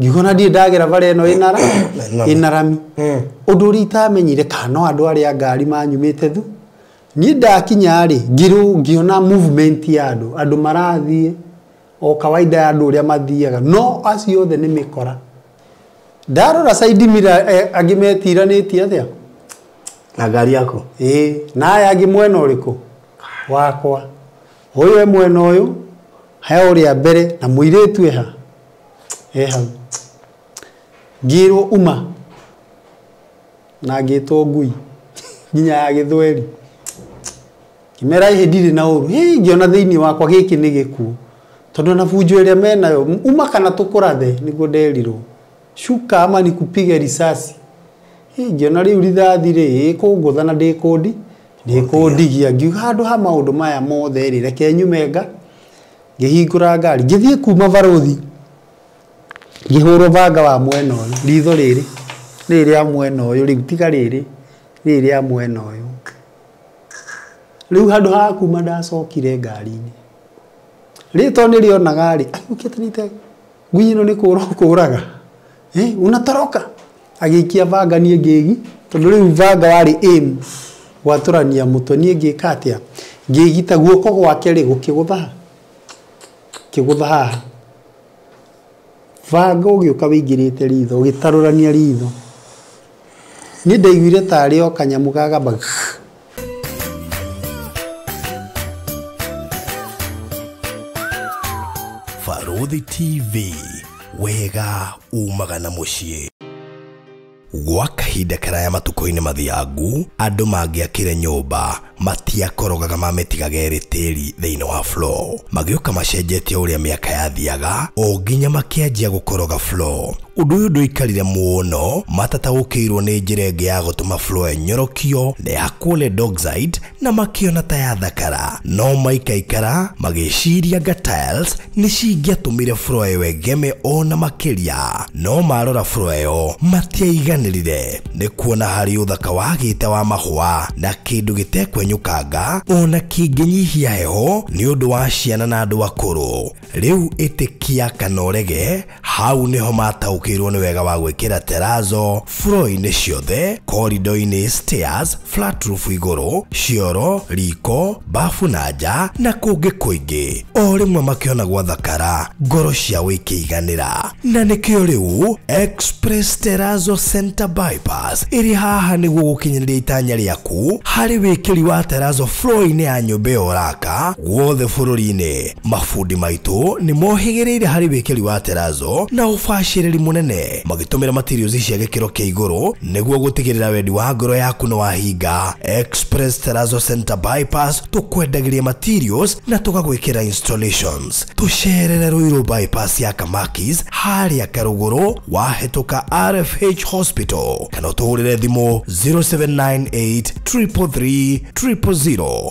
Ngiuga ndirĩ ndagera bara ĩno ĩnara ĩna rami. Ũndũ ũrĩa itamenyire kana no andũ arĩa a ngari manyumĩte thu. Niĩ ndakinya rĩ, ngĩona movement ya andũ, andũ marathiĩ o kawaida ya andũ ũrĩa mathiaga, no acio othe nĩ mĩkora. Ndarora side mirror angĩ metiranĩtie atĩa? Na ngari yaku? Ĩĩ, na aya angĩ mwena ũrĩkũ? Wakwa. Ũyũ e mwena ũyũ, he ũrĩa mbere na mũirĩtu eha? E hau. Ngĩrwo uma na ngĩtwo ngui nginya ya gĩthweri. Ngĩmera ĩhĩ ndirĩ na ũru. Hĩ, ngĩona thĩinĩ wakwa gĩkĩ nĩ gĩkuũ. Tondũ ona bunjo ĩrĩa menayo, uma kana tũkũrathe nĩguo nderirwo. Shuka ama nikupige risasi. Hĩ, ngĩona rĩu rithathi rĩ, ĩkũngũtha na ndĩkũndi, ndĩkũndigia. Ngiuga handũ ha maũndũ maya mothe rĩ, reke nyume nga. Ngĩhingũra ngari, ngĩthiĩ kuma barothi. Ngĩhũrwo banga wa mwena ũyũ, ritho rĩrĩ, rĩrĩ rĩa mwena ũyũ, rĩu tiga rĩrĩ, rĩrĩ rĩa mwena ũyũ. Rĩu handũ ha kuma ndacokire ngari-inĩ. Rĩtwa nĩ rĩonaga rĩ, ũkĩte nĩte ngui ĩno nĩ kũra ũkũraga. Unatoroka. Agĩikia banga niĩ ngĩgi, tondũ rĩu banga warĩ aim gwatũrania mũtwe, niĩ ngĩka atĩa? Ngĩgita guoko gwake rĩ gũkĩgũtha. Kĩgũtha haha. Banga ũgĩũka wĩingĩrĩte ritho, ũgĩtarũrania ritho. Niĩ ndaiguire tarĩ o kanyamũ gagamba. Barũthi TV, wega umaga na mũciĩ. Gwa kahinda karaya matukũ-inĩ mathiangu, andũ mangĩakire nyũmba matiakorogaga mamĩtigaga ĩrĩ tĩri thĩinĩ wa floor. Magĩũka macenjetie ũrĩa mĩaka yathiaga o nginya makĩanjia gũkoroga floor. Ũndũ ũyũ ndũikarire mũno, matataũkĩirwo nĩ njĩra ĩngĩ ya gũtũma floor ĩnyorokio na ya lead oxide na makĩona ta yathakara. No maikaikara magĩciria nga tiles nĩ cingĩatũmire floor ĩyo ĩgeme ona makĩria. No marora floor ĩyo matiaiganĩrire nĩ kuona harĩ ũthaka wagĩte wa mahũa na kĩndũ gĩtekwenyũkanga ona kĩngĩnyihia heho nĩ ũndũ wa ciana na andũ akũrũ. Rĩu ĩtĩkia kana ũrege, hau nĩho mataũkĩirwo nĩ wega wa gwĩkĩra terrazzo floor-inĩ ciothe, corridor-inĩ, stairs, flat roof igũrũ, cioro, riko, bafu na nja na kũngĩ kũingĩ. O rĩmwe makĩona gwathakara, ngoro ciao ikĩiganĩra. Na nĩkĩo rĩu Express Terrazzo Center Bypass ĩrĩ haha nĩguo gũkinyanĩria itanya rĩaku harĩ wĩkĩri wa terrazzo floor-inĩ ya nyũmba ĩyo ũraka guothe bũrũri-inĩ. Mabundi maitũ nĩ mohĩgĩrĩire harĩ wĩkĩri wa terrazzo na ũbacĩrĩri mũnene, magĩtũmĩra materials cia gĩkĩro kĩa igũrũ nĩguo gũtigĩrĩra wendi wa ngoro yaku nĩ wahinga. Express Terrazzo Center Bypass tũkwendagĩria materials na tũgagwĩkĩra installations. Tũcerere Ruiru Bypass ya Kamakis harĩa Karũgũrũ wahĩtũka RFH Hospital kana ũtũhũrĩre thimũ 0798 333 000.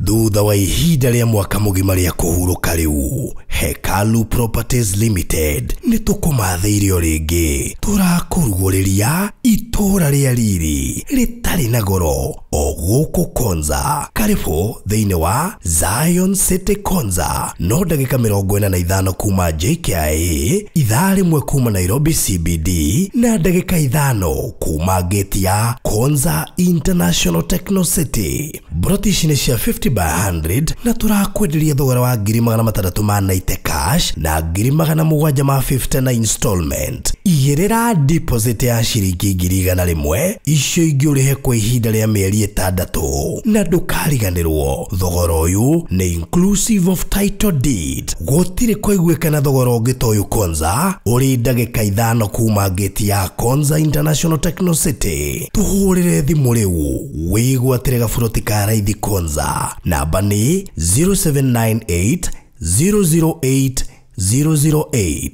Thutha wa ihinda rĩa mwaka mũgima rĩa kũhurũka rĩu, Hekalu Properties Limited nĩ tũkũmathĩire o rĩngĩ. Tũrakũrugũrĩria itũũra rĩa riri rĩtarĩ na goro o gũkũ Konza. Karibu thĩinĩ wa Zion City Konza, no ndagĩka 45 kuma JKIA, ithaa rĩmwe kuma Nairobi CBD na ndagĩka 5 kuma gate ya Konza International Techno City. Broti ici nĩ cia 50 by 100 na tũrakwenderia thogora wa 690 cash na 750 na installment. Igĩrĩra deposit ya ciringi 100,000, icio ingĩ ũrĩhe kwa ihinda rĩa mĩeri 6 na ndũkariganĩrwo thogora ũyũ nĩ inclusive of title deed. Gũtirĩ kũiguĩkana thogora ũngĩ ta ũyũ Konza, ũrĩ ndagĩka 5 kuma gate ya Konza International Techno City. Tũhũrĩre thimũ rĩu wĩgwatĩre gaburoti ka raithi Konza. Namba nĩ 0798 008 008.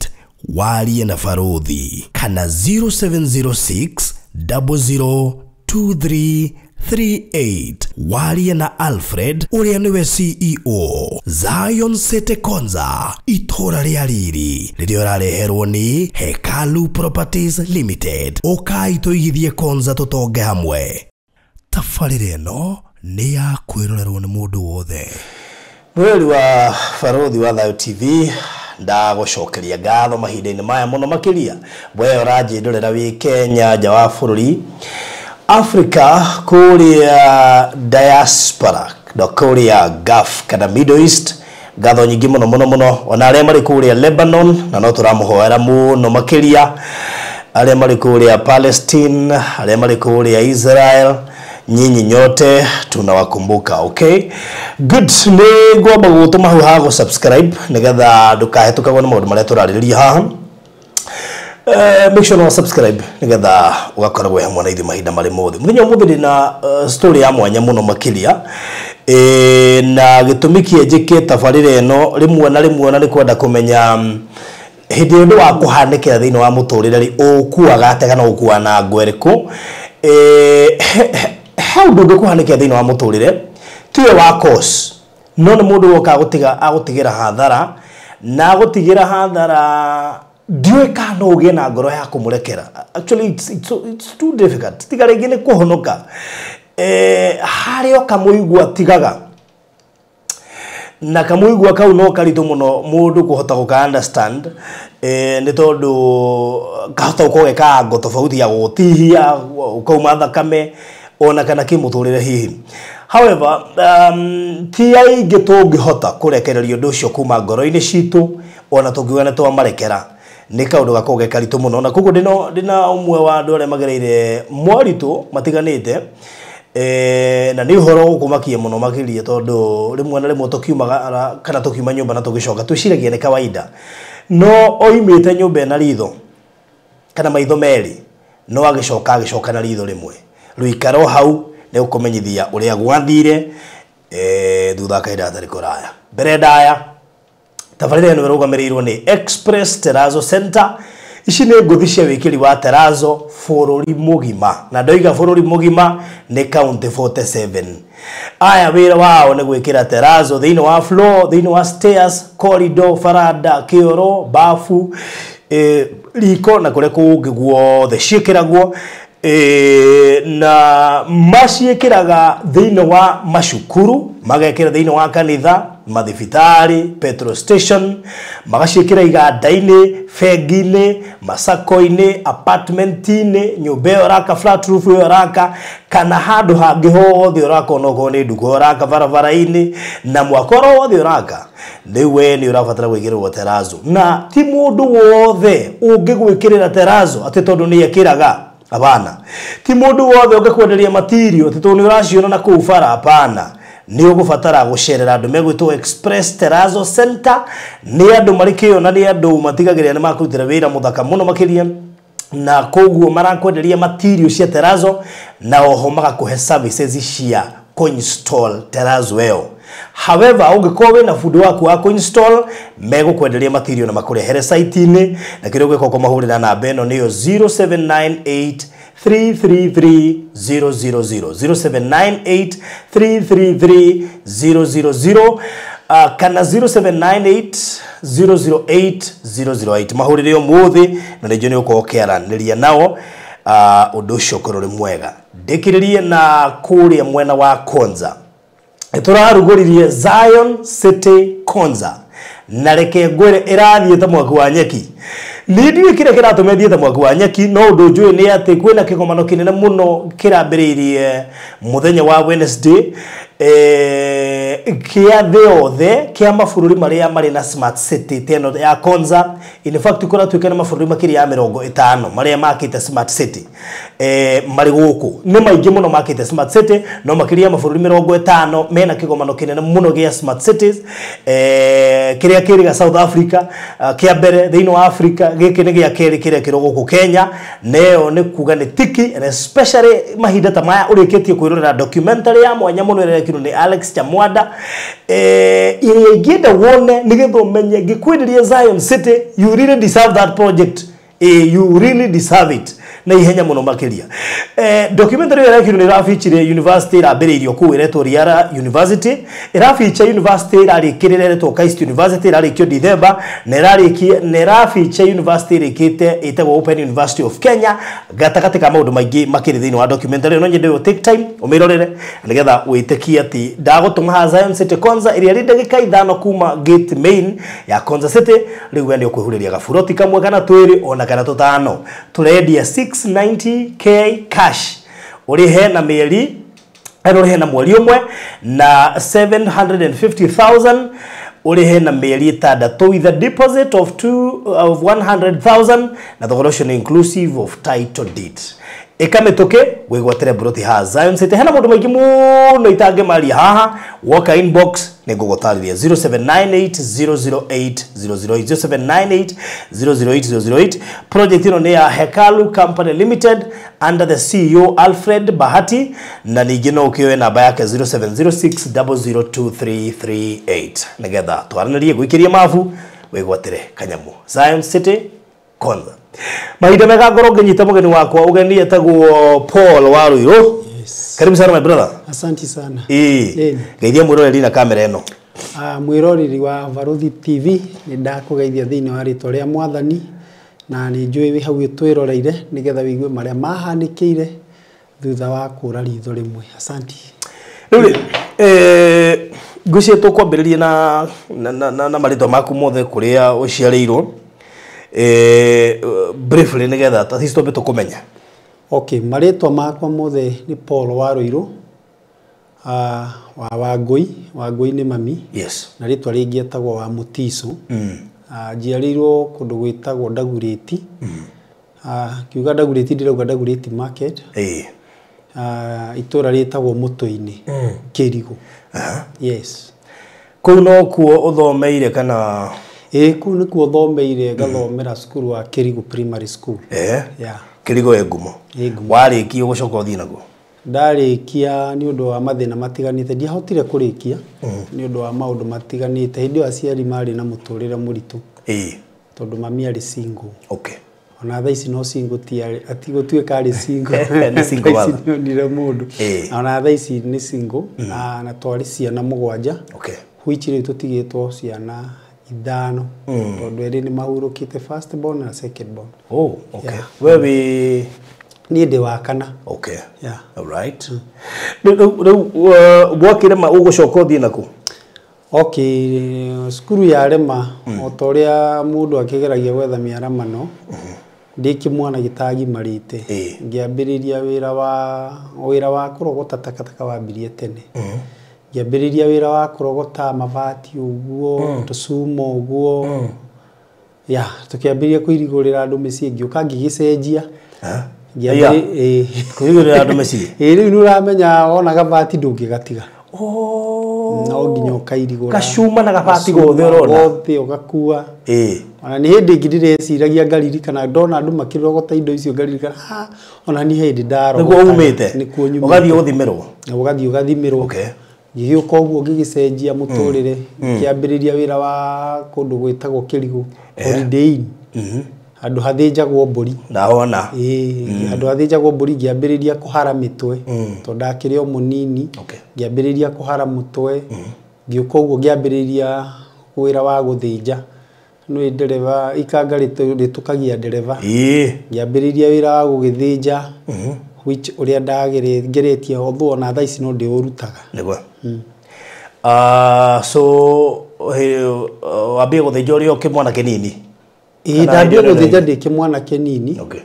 Warie na Barũthi kana 0706 002338. Warie na Alfred ũrĩa nĩwe CEO Zion City Konza, itũũra rĩa riri rĩrĩa ũrareherwo nĩ Hekalu Properties Limited. Ũkai tũigithie Konza tũtonge hamwe. Tabarĩra ĩno nĩ ya kwĩrorerwo nĩ mũndũ wothe. Mwĩrori wa Barũthi wa Thayo TV Ndagũcokeria ngatho mahinda-inĩ maya mũno makĩria. We ũranjĩndorera wĩ Kenya, nja wa bũrũri, Africa, kũrĩa diaspora na kũrĩa Gulf kana Middle East, ngatho nyingĩ mũno mũno mũno. Ona arĩa marĩ kũrĩa Lebanon, na no tũramũhoera mũno makĩria, arĩa marĩ kũrĩa Palestine, arĩa marĩ kũrĩa Israel, nyinyi nyote tunawakumbuka. Okay, good. Nĩ ngwamba gũgũtũma hau ha gũ-subscribe nĩgetha ndũkahĩtũkagwo nĩ maũndũ marĩa tũrarĩrĩria haha. Make sure no subscribe nĩgetha ũgakoragwo hamwe na ithuĩ mahinda marĩ mothe. Mũthenya ũmũthĩ ndĩna story ya mwanya mũno makĩria, na gĩtũmi kĩenjĩke tabarĩra ĩno rĩmwe na rĩmwe na nĩ kwenda kũmenya hĩndĩ ũndũ wa kũhanĩkĩra thĩinĩ wa mũtũrĩre rĩ, ũkuaga atĩa kana ũkuaga na ngo ĩrĩkũ. He ũndũ ũngĩkũhanĩkĩra thĩinĩ wa mũtũrĩre tiwe wa cause, no nĩ mũndũ woka agũtiga agũtigĩra hathara na agũtigĩra hathara, ndiũĩ kana no ũgĩe na ngoro ya kũmũrekera. Actually it's too difficult, tiga rĩngĩ nĩ kũhonoka. Harĩ o kamũigua tigaga na kamũigua kau no karitũ mũno mũndũ kũhota gũka understand, nĩ tondũ kahota gũkorwo ge kango tofauti ya gũgũtihia ũkauma thakame ona kana kĩmũtũrĩre hihi. However, ti aingĩ tũngĩhota kũrekereria ũndũ ũcio kuma ngoro-inĩ citũ ona tũngiuga nĩ twamarekera. Nĩ kaũndũ gakoragwo ge karitũ mũno, na koguo ndĩna ũmwe wa andũ arĩa magereire moritũ matiganĩte, na nĩ ũhoro ũkũmakia mũno makĩria, tondũ rĩmwe na rĩmwe tũkiumaga kana tũkiuma nyũmba na tũgĩcoka twĩciragia nĩ kawaida, no oimĩte nyũmba ĩna ritho kana maitho merĩ, no agĩcoka agĩcoka na ritho rĩmwe. Rũikaro hau nĩ gũkũmenyithia ũrĩa gwathire thutha wa kahinda gatarĩ kũraya. Mbere ndaya, tabarĩra ĩno ĩrũgamĩrĩirwo nĩ Express Terrazzo Center. Ici nĩ ngũthi cia wĩkĩri wa terrazzo bũrũri mũgima, na ndoiga bũrũri mũgima nĩ county 47. Aya wĩra wao nĩ gwĩkĩra terrazzo thĩinĩ wa floor, thĩinĩ wa stairs, corridor, faranda, kĩoro, bafu, riko na kũrĩa kũngĩ guothe ciĩkĩragwo, na maciĩkĩraga thĩinĩ wa macukuru, magekĩra thĩinĩ wa kanitha, mathibitarĩ, petrol station, magaciĩkĩra iganda-inĩ, bengi-inĩ, masako-inĩ, apartment-inĩ, nyũmba ĩyo ũraka, flat roof ĩyo ũraka, kana handũ hangĩ hothe ũraka, onokorwo nĩ nduka ũraka barabara-inĩ, na mwaka oro wothe ũraka, rĩu we nĩ ũrabatara gwĩkĩrĩrwo terrazzo. Na ti mũndũ wothe ũngĩgwĩkĩrĩra terrazzo atĩ tondũ nĩ ekĩraga. Hapana. Ti mũndũ wothe ũngĩkwenderia material atĩ tondũ nĩ ũraciona na kũu bara. Hapana. Nĩ ũgũbatara gũcerera andũ megwĩtwo Express Terrazzo Center. Nĩ andũ marĩ kĩo na nĩ andũ matigagĩrĩra nĩ makũrutĩra wĩra mũthaka mũno makĩria, na koguo marakwenderia material cia terrazzo na oho magakũhe services cia kũ-install terrazzo ĩyo. However, ũngĩkorwo wĩna bundi waku wa kũ-install, megũkwenderia material na makũrehere site-inĩ, na kĩrĩa ũgĩka ũkũmahũrĩra namba ĩno nĩyo 0798 333 000, 0798 333 000, kana 0798 008 008. Mahũrĩre ũmũthĩ na nĩnjũĩ nĩ ũgũkorwo ũkĩaranĩria nao, ũndũ ũcio ũkorwo ũrĩ mwega. Ndĩkĩrĩrie na kũrĩa mwena wa Konza, tũrarugũririe Zion City Konza, na reke ngwĩre ĩrathiĩ ta mwaki wa nyeki. Niĩ ndiũĩ kĩrĩa kĩratũma ĩthiĩ ta mwaki wa nyeki, no ũndũ njũĩ nĩ atĩ kwĩna kĩgomano kĩnene mũno kĩrambĩrĩirie mũthenya wa Wednesday, kĩa thĩ yothe kĩa mabũrũri marĩa marĩ na smart city ta ĩno ya Konza. In fact, kũratuĩka nĩ mabũrũri makĩria ya 50 marĩa makĩte smart city, marĩ gũkũ nĩ maingĩ mũno makĩte smart city, no makĩria ya mabũrũri 50 mena kĩgomano kĩnene mũno gĩa smart cities, kĩrĩa kĩrĩga South Africa, kĩa mbere thĩinĩ wa Africa, gĩkĩ nĩ gĩa kerĩ kĩrĩa kĩrĩ gũkũ Kenya. Neo nĩ kuga nĩ tiki, and especially mahinda ta maya ũrĩkĩtie kwĩrorera documentary ya mwanya mũno ĩrĩa ĩrekirwo nĩ Alex Chamwada, ĩrĩa ingĩenda wone nĩgetha ũmenye ngĩkwenderia Zion City, you really deserve that project. You really deserve it. Na ihenya muno makiria. Documentary ĩrĩa ĩrekirwo nĩ ĩrafeature university ĩrambĩrĩirio kũu ĩretwo Riara University, ĩrafeature university ĩrarĩkĩrĩra ĩretwo Christ University ĩrarĩkio December, na ĩrarĩkia na ĩrafeature university ĩrĩkĩte ĩtagwo Open University of Kenya gatagatĩ ka maũndũ maingĩ makĩrĩ thĩinĩ wa documentary ĩno. Nyende take time ũmĩrorere nĩgetha wĩtĩkie atĩ ndagũtũma ha Zion City Konza ĩrĩa ĩrĩ ndagĩka 5 kuma gate main ya Konza City. Rĩu we nĩ ũkwĩhurĩria gaburoti kamwe kana twĩrĩ ona kana tũtano. Tũrendia 690k cash, ũrĩhe na mĩeri ũrĩhe na mweri ũmwe, na 750,000 ũrĩhe na mĩeri 6 with a deposit of 100,000, na thogora ũcio nĩ inclusive of title deed. Ĩka mĩtũkĩ wĩgwatĩre buroti ha Zion City. Hena maũndũ maingĩ mũno itangĩmaria haha, woka inbox nĩ ngũgũtarĩria. 0798 008 008 0798 008 008. Project ĩno nĩ ya Hekalu Company Limited under the CEO Alfred Bahati, na ningĩ no ũkĩoe namba yake 0706 002338 nĩgetha twaranĩrie gwĩkĩria mabu wĩgwatĩre kanyamu Zion City Konza. Mahinda mega ngorwo ngĩnyita mũgeni wakwa ũgeni etagwo Paul Waruiru. Yes. Karibu sana my brother. Asante sana. Ĩĩ, ngeithia mwĩroreri na kamera ĩno. Mwĩroreri wa Baruthi TV, nĩ ndakũgeithia thĩinĩ wa rĩtwa rĩa Mwathani, na nĩ njũĩ wĩ hau twĩroreire nĩgetha wĩigue marĩa mahanĩkĩire thutha wa kũra ritho rĩmwe. Asante. Rĩu rĩ, ngwĩciria tũkwambĩrĩria na marĩtwa maku mothe, kũrĩa ũciarĩirwo, briefly nĩgetha at least twambe tũkũmenya. Okay, marĩtwa makwa mothe nĩ Paul Waruiru, wa Wangũi. Wangũi nĩ mami. Yes. Na rĩtwa rĩngĩ etagwo wa Mũtiso. Njiarĩirwo kũndũ gwĩtagwo Ndagurĩti. Ngiuga Ndagurĩti ndĩrauga Ndagurĩti market. Itũra rĩtagwo Mũtũ-inĩ, Kĩrigũ. Yes. Kũu no kuo ũthomeire kana? Ĩĩ, kũu nĩkuo thomeire, ngathomera cukuru wa Kĩrigũ Primary School. Yeah. Kĩrigũ ĩ ngumo. Ĩ ngumo. Warĩkia ũgũcoka ũthiĩ nakuo? Ndarĩkia nĩ ũndũ wa mathĩna matiganĩte ndiahotire kũrĩkia nĩ ũndũ wa maũndũ matiganĩte. Hĩndĩ ĩyo aciari marĩ na mũtũrĩre mũritũ tondũ mami arĩ single. Okay. Ona thaa ici no single, ti ati gũtuĩka arĩ single. Nĩ single Thaa ici mother. nĩonire mũndũ. Ona thaa ici nĩ single, na twarĩ ciana 7. Okay. Which rĩu tũtigĩtwo ciana 5 tondũ erĩ nĩ mahurũkĩte, first born na second born. Oh, okay. Yeah. We wĩ Niĩ ndĩ wa kana. Okay. Yeah. All right. Rĩu gwakĩrema ũgũcoka ũthiĩ naku? Okay, cukuru ya rema o ta ũrĩa mũndũ akĩgeragia gwetha mĩaramano, ndĩ kĩmwana gĩtagimarĩte, ngĩambĩrĩria wĩra wa kũrogota takataka wambirie tene. Ngĩambĩrĩria wĩra wa kũrogota mabati ũguo, tũcuma ũguo. Ya, tũkĩambĩrĩria kũirigũrĩra andũ mĩciĩ, ngĩũka ngĩgĩcenjia. Kũirigũrĩra andũ mĩciĩ? Ĩĩ, rĩu nĩ ũramenya wona gabati ndũngĩgatiga. No nginya ũkairigũra. Gacuma na gabati gothe ũrona. Gothe ũgakua. Ona nĩ hĩndĩ ĩngĩ ndĩreciragia ngaririkana, ndona andũ makĩrogota indo icio ngaririkana, ona nĩ hĩndĩ ndarogota. Nĩguo umĩte? Nĩkuo nyumĩte. Ũgathiĩ ũthimĩrwo? Na ũgathiĩ ũgathimĩrwo. Okay. Ngĩgĩũka ũguo ngĩgĩcenjia mũtũrĩre, ngĩambĩrĩria wĩra wa kũndũ gwĩtagwo Kĩrigũ, Holiday Inn. Handũ hathĩnjagwo mbũri. Ndahona. Ĩĩ, handũ hathĩnjagwo mbũri ngĩambĩrĩria kũhara mĩtwe tondũ ndakĩrĩ o mũnini. Okay. Ngĩambĩrĩria kũhara mũtwe, ngĩũka ũguo ngĩambĩrĩria wĩra wa gũthĩnja. Nĩ ndereba ikanga rĩtũkagia ndereba. Ngĩambĩrĩria wĩra wa gũgĩthĩnja, which ũrĩa ngeretie although ona thaa ici no ndĩũrutaga. Nĩguo. So wambie gũthĩnja ũrĩ o kĩmwana kĩnini? Ĩĩ, ndambia gũthĩnja ndĩ kĩmwana kĩnini. Okay.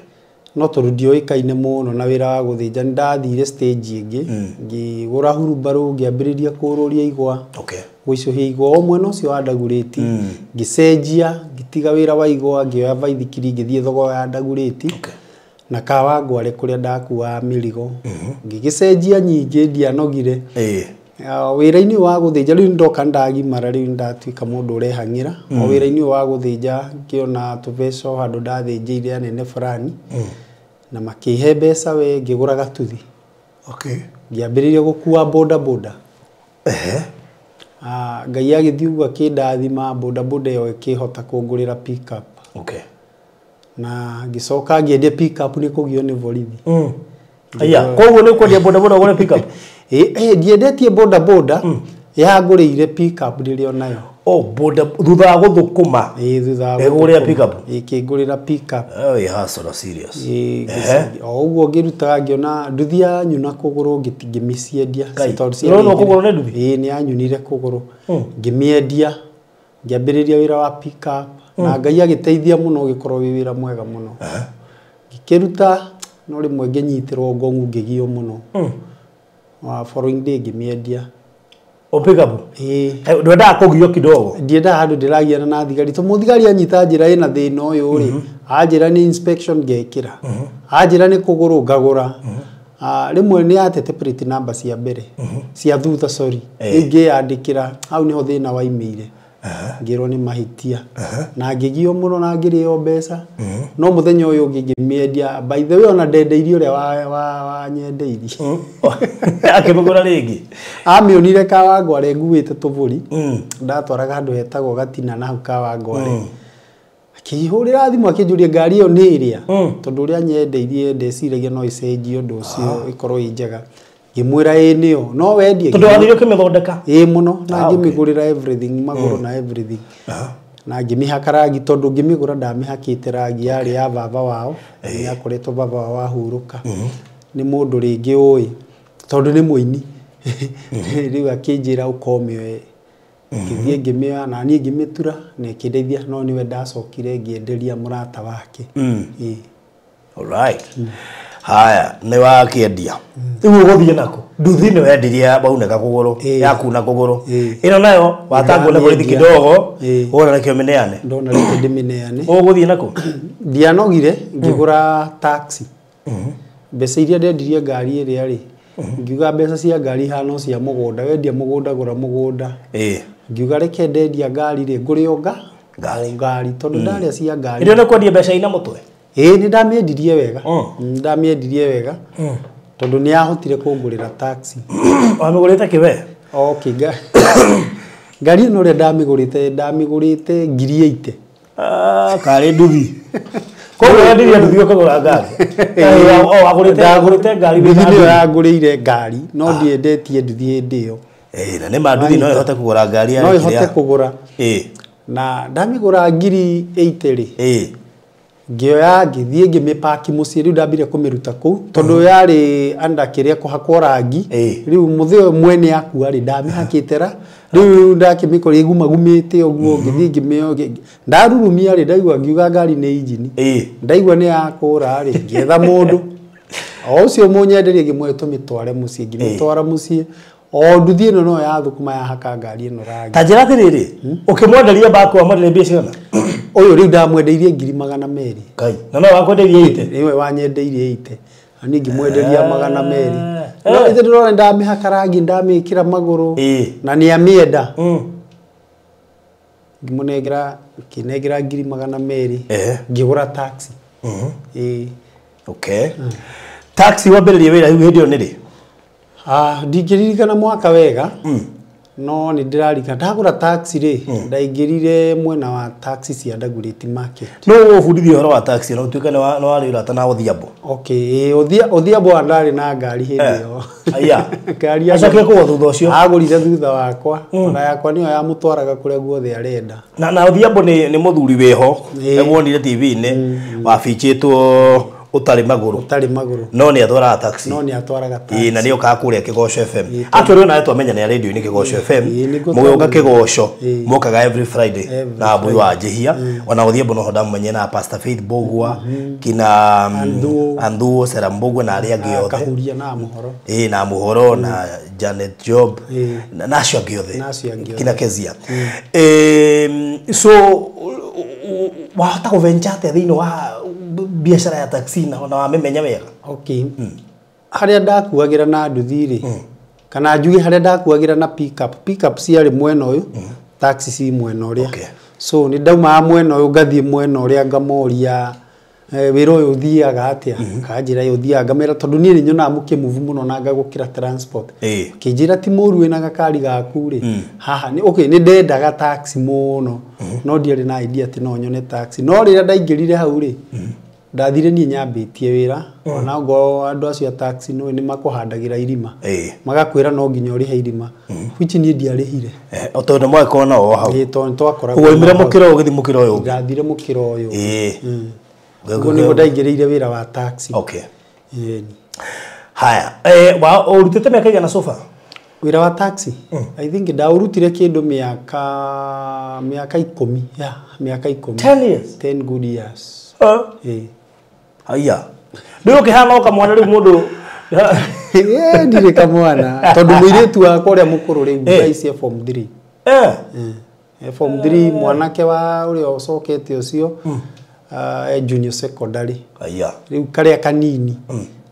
No tondũ ndioĩkaine mũno na wĩra wa gũthĩnja, nĩ ndathire stage ĩngĩ, ngĩgũra hurumbarũ, ngĩambĩrĩria kũrũria igwa. Okay. Gũicũhia igwa o mwena ũcio wa Ndagurĩti, ngĩcenjia, ngĩtiga wĩra wa igwa, ngĩoya baithikiri, ngĩthiĩ thoko ya Ndagurĩti. Okay. Na Kawangware kũrĩa ndakuaga mĩrigo. Ngĩgĩcenjia nyingĩ, ndianogire. Wĩra-inĩ wa gũthĩnja rĩu ndoka ndagimara, rĩu ndatuĩka mũndũ ũrehang'ĩra. O wĩra-inĩ wa gũthĩnja ngĩona tũbeca o handũ ndathĩnjĩire anene fulani, na makĩhe mbeca we ngĩgũra gatuthi. Okay. Ngĩambĩrĩria gũkua boda boda. Ngai agĩthiĩ ũguo akĩndathima, boda boda ĩyo ĩkĩhota kũngũrĩra pick up. Okay. Na ngĩcoka ngĩendia pick-up nĩ kũgio nĩ borithi. Aya, koguo nĩ kwendia boda boda ũgũre pick-up? Ndiendetie boda boda, yangũrĩire pick-up rĩrĩa onayo. Oh, boda thutha wa gũthũkũma. Ĩĩ, thutha wa Ĩgũrĩra gũthũkũma. pick-up? Ĩkĩngũrĩra pick-up. Oh, ĩ hustler serious. Ĩĩ, o ũguo ngĩrutaga ngĩona nduthi yanyuna kũgũrũ ngĩmĩciendia. Ngai, Tondũ ciarĩ ũrona igĩrĩ. kũgũrũ nĩ nduthi? Ĩĩ, nĩ yanyunire kũgũrũ. Ngĩmĩendia, ngĩambĩrĩria wĩra wa pick-up na Ngai agĩteithia mũno ũgĩkorwo wĩ wĩra mwega mũno. Ngĩkĩruta no rĩmwe ngĩnyitĩrwo ngong'u ngĩgio mũno. Wa following day ngĩmĩendia. O pick-up? Ĩĩ. Ndwendaga kũgio kidogo? Ndiendaga handũ ndĩragiana na thigari to mũthigari anyita njĩra ĩna thĩna ũyũ rĩ, anjĩra nĩ inspection ngekĩra, anjĩra nĩ kũgũrũ ngagũra. Rĩmwe nĩ atete plate number cia mbere cia thutha, sorry, rĩu ngĩyandĩkĩra hau nĩho thĩna waimĩire, ngĩrwo nĩ mahĩtia na ngĩgio mũno na ngĩrĩo mbeca. No mũthenya ũyũ ũngĩ ngĩmĩendia. By the way, ona ndendeirie ũrĩa wanyendeirie. Akĩmĩgũra rĩngĩ? Amĩonire Kawangware nguĩte tũbũri, ndatwaraga handũ hetagwo Gatina na hau Kawangware, akĩhũrĩra thimũ akĩnjũria ngari ĩyo nĩ ĩrĩa, tondũ ũrĩa nyendeirie ndeciragia no ĩcenjie ũndũ ũcio ĩkorwo ĩ njega. Ngĩmwĩra ĩ nĩyo, no wendie. Tondũ wathire ũkĩmĩthondeka? Ĩ mũno, na Ah, okay. ngĩmĩgũrĩra everything, magũrũ na everything, na ngĩmĩhaka rangi tondũ ngĩmĩgũra ndamĩhakĩte rangi, yarĩ ya baba wao, nĩ akoretwo baba wao ahurũka, nĩ mũndũ rĩngĩ ũĩ tondũ nĩ mũini. Rĩu akĩnjĩra ũkomĩoe, ngĩthiĩ ngĩmĩoya na niĩ ngĩmĩtura na ĩkĩndeithia, no nĩwe ndacokire ngĩenderia mũrata wake. Ĩĩ. Alright. Haya, nĩ wakĩendia. Rĩu ũgũthiĩ nako? Nduthi nĩ wendirie waunĩka kũgũrũ, yakuna kũgũrũ. Ĩno nayo watangwo nĩ borithi Ndamĩendia. kidogo, wona nĩkĩo mĩneane. Ndona rĩngĩ ndĩmĩneane. Ũgũthiĩ nako? Ndianogire, ngĩgũra taxi. Mbeca iria ndendirie ngari ĩrĩa rĩ, ngiuga mbeca cia ngari hano cia mũgũnda, wendia mũgũnda gũra mũgũnda. Ngiuga reke ndendia ngari rĩ, ngũre o Ngari. o ngari tondũ ndarĩa cia ngari. Ĩrĩa nĩ kwendia mbeca ina mũtwe? Ĩĩ, nĩ ndamĩendirie wega. Nĩ ndamĩendirie wega tondũ nĩ yahotire kũngũrĩra taxi. Wamĩgũrĩte kĩ we? Okay, ngari ĩno ũrĩa ndamĩgũrĩte 80,000. Ah, karĩ nduthi. Koguo wendirie nduthi ũkĩgũra ngari? O wagũrĩte ngari nduthi wĩna nĩyo nduthi. yangũrĩire ngari, no ndiendetie nduthi hĩndĩ ĩyo. Ĩĩ, na nĩ ma nduthi no ĩhote kũgũra ngari ya no kĩrĩa. ĩhote kũgũra. Na ndamĩgũra 80,000 rĩ, ngĩoya ngĩthiĩ ngĩmĩpaki mũciĩ. Rĩu ndambire kũmĩruta kũu tondũ yarĩ anda kĩrĩa kũhakwo rangi. Rĩu mũthĩ ũyũ mwene akua rĩ, ndamĩhakĩte ra rĩu ndakĩmĩkora ĩgumagumĩte ũguo, ngĩthiĩ ngĩmĩoya, ndarurumia rĩ, ndaigua ngiuga ngari nĩ injini. Ndaigua nĩ yakũra rĩ, ngĩetha mũndũ o ũcio mũnyenderie, ngĩmwĩra tũmĩtware mũciĩ. Ngĩmĩtwara mũciĩ, o nduthi ĩno no yathũkũma yahaka ngari ĩno rangi. Ta njĩra atĩrĩrĩ, ũkĩmwenderia baku wamwenderia mbia cigana? Ũyũ rĩu ndamwendeirie 200,000. Ngai, na no wakwendeirie 80? Nĩwe wanyendeirie 80 na niĩ ngĩmwenderia 200. No ithe ndĩrona ndamĩhaka rangi, ndamĩkĩra magũrũ na nĩ amĩenda. Ngĩmũnengera, ngĩnengera 200,000, ngĩgũra taxi. Ĩĩ. Okay. Taxi wambĩrĩrie wĩra rĩu hĩndĩ ĩyo nĩ rĩ? Ah, ndingĩririkana mwaka wega, no nĩ ndĩrarikana ndagũra taxi rĩ, ndaingĩrire mwena wa taxi cia Dagoretti Market. Nũ ũgũbundithia ũhoro wa taxi na ũtuĩke nĩ warĩ ũrata na Odhiambo? Okay, ĩĩ, Odhiambo ndarĩ na ngari hĩndĩ ĩyo. Aya. Ngari Acokire kũgũra thutha ũcio? Agũrire thutha wakwa, ona yakwa nĩyo yamũtwaraga kũrĩa guothe arenda. Na Odhiambo nĩ mũthuri wĩho, nĩmuonire TV-inĩ wabichĩtwo ũtarĩ magũrũ. Ũtarĩ magũrũ. No nĩ atwaraga taxi. No nĩ atwaraga taxi. Ĩĩ, na nĩ okaga kũrĩa Kĩgoco FM. Actually nawe twamenya nĩ radio-inĩ Kĩgoco FM. Ĩĩ, nĩguo Mũgĩũka twamenya. Kĩgoco, mokaga every Friday Every na Mbui wa Njihia. Ona Odhiambo noho ndamũmenyire na Pastor Faith Mbũgua, kina Andhuo. Andhuo, Sarah Mbũgua na arĩa angĩ othe. Kahuria na Mũhoro. Ĩĩ, na Mũhoro na Janet Job na acio angĩ othe. Na acio angĩ othe. Kina Kezia. So wahota kũventure atĩa thĩinĩ wa biacara ya taxi na wamĩmenya wega? Okay. Harĩa ndakuagĩra na nduthi rĩ, kana njuge harĩa ndakuagĩra na pickup, pickup ciarĩ mwena ũyũ, taxi ci mwena ũrĩa. So nĩ ndaumaga mwena ũyũ ngathiĩ mwena ũrĩa ngamoria Wĩra ũyũ ũthiaga atĩa? Kanjĩra ũthiaga ngamera tondũ niĩ nĩ nyonaga mũkĩmove mũno na ngagũkĩra transport. Kĩnjĩra ti mũru wĩna gakari gaku rĩ haha nĩ okay, nĩ ndendaga taxi mũno no ndiarĩ na idea atĩ no nyone taxi. No rĩrĩa ndaingĩrire hau rĩ, ndathire niĩ nyambĩtie wĩra ona ngo andũ acio a taxi nĩ makũhandagĩra irima, magakwĩra no nginya ũrĩhe irima, which niĩ ndiarĩhire. Tondũ mwagĩkorwo nao hau. Tondũ twakoragwo waumire mũkĩra ũyũ ũgĩthiĩ mũkĩra ũyũ ũngĩ. Ndathire mũkĩra ũyũ. Ũguo nĩguo ndaingĩrĩire wĩra wa taxi. Okay. Haya, ũrutĩte mĩaka igana so far? Wĩra wa taxi? I think ndaũrutire kĩndũ mĩaka 10. Yeah, mĩaka 10. 10 years? 10 good years. Haya. Rĩu ũkĩhana o kamwana rĩu mũndũ. Ndirĩ kamwana tondũ mũirĩtu wakwa ũrĩa mũkũrũ rĩu thaa ici e form 3. Form 3 mwanake wa ũrĩa ũcokete ũcio e junior secondary. Haya. Rĩu karĩa kanini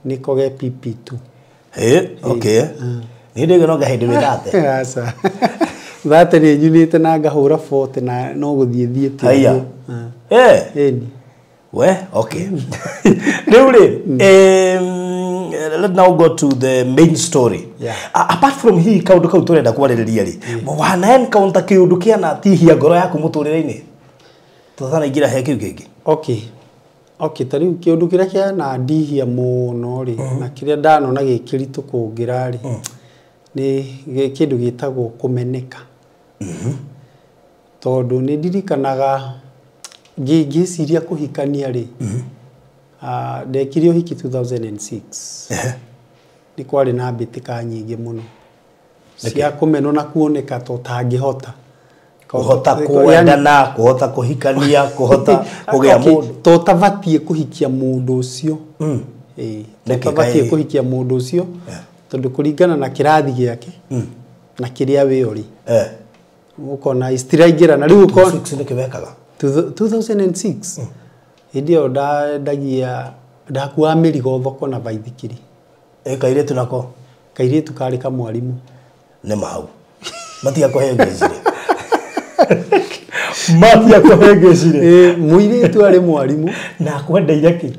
nĩko ge PP2. Okay. Nĩ ndĩge no ngahĩndĩ wĩ thate. Aca. Thate nĩ nyunĩte na ngahũra 40 na no gũthiĩ thiĩte. Haya. Ĩni. We, okay. Rĩu rĩ, let's now go to the main story. Apart from hii kaũndũ kau tũrenda kwarĩrĩria rĩ, wana encounter kĩũndũ kĩanatihia ngoro yaku mũtũrĩre-inĩ? Tũtanaingĩra he kĩu kĩngĩ. Okay. Okay, ta rĩu kĩũndũ kĩrĩa kĩanandihia mũno rĩ, na kĩrĩa ndanona gĩ kĩritũ kũngĩra rĩ, nĩ kĩndũ gĩtagwo kũmeneka. Tondũ nĩ ndirikanaga ngĩciria kũhikania rĩ, ndekire ũhiki 2006. Nĩ kwarĩ na mbĩtĩka nyingĩ mũno cia kũmenwo na kuoneka ta ũtangĩhota. Kũhota kwendana, kũhota kũhikania, kũhota kũgĩa mũndũ. Ta ũtabatiĩ kũhikia mũndũ ũcio. Ũtabatiĩ kũhikia mũndũ ũcio tondũ kũringana na kĩrathi gĩake na kĩrĩa wĩ ũrĩ. Ũkona citiraingĩrana rĩu ũkona 2006 nĩkĩ wekaga? 2006 hĩndĩ ĩyo ndendagia ndakuaga mĩrigo thoko na baithikiri. Kairĩtu nako? Kairĩtu karĩ kamwarimũ. Nĩ mahau. Matiakũhengecire. Matiakũhengecire. Mũirĩtu arĩ mwarimũ. Na akwendeire kĩ?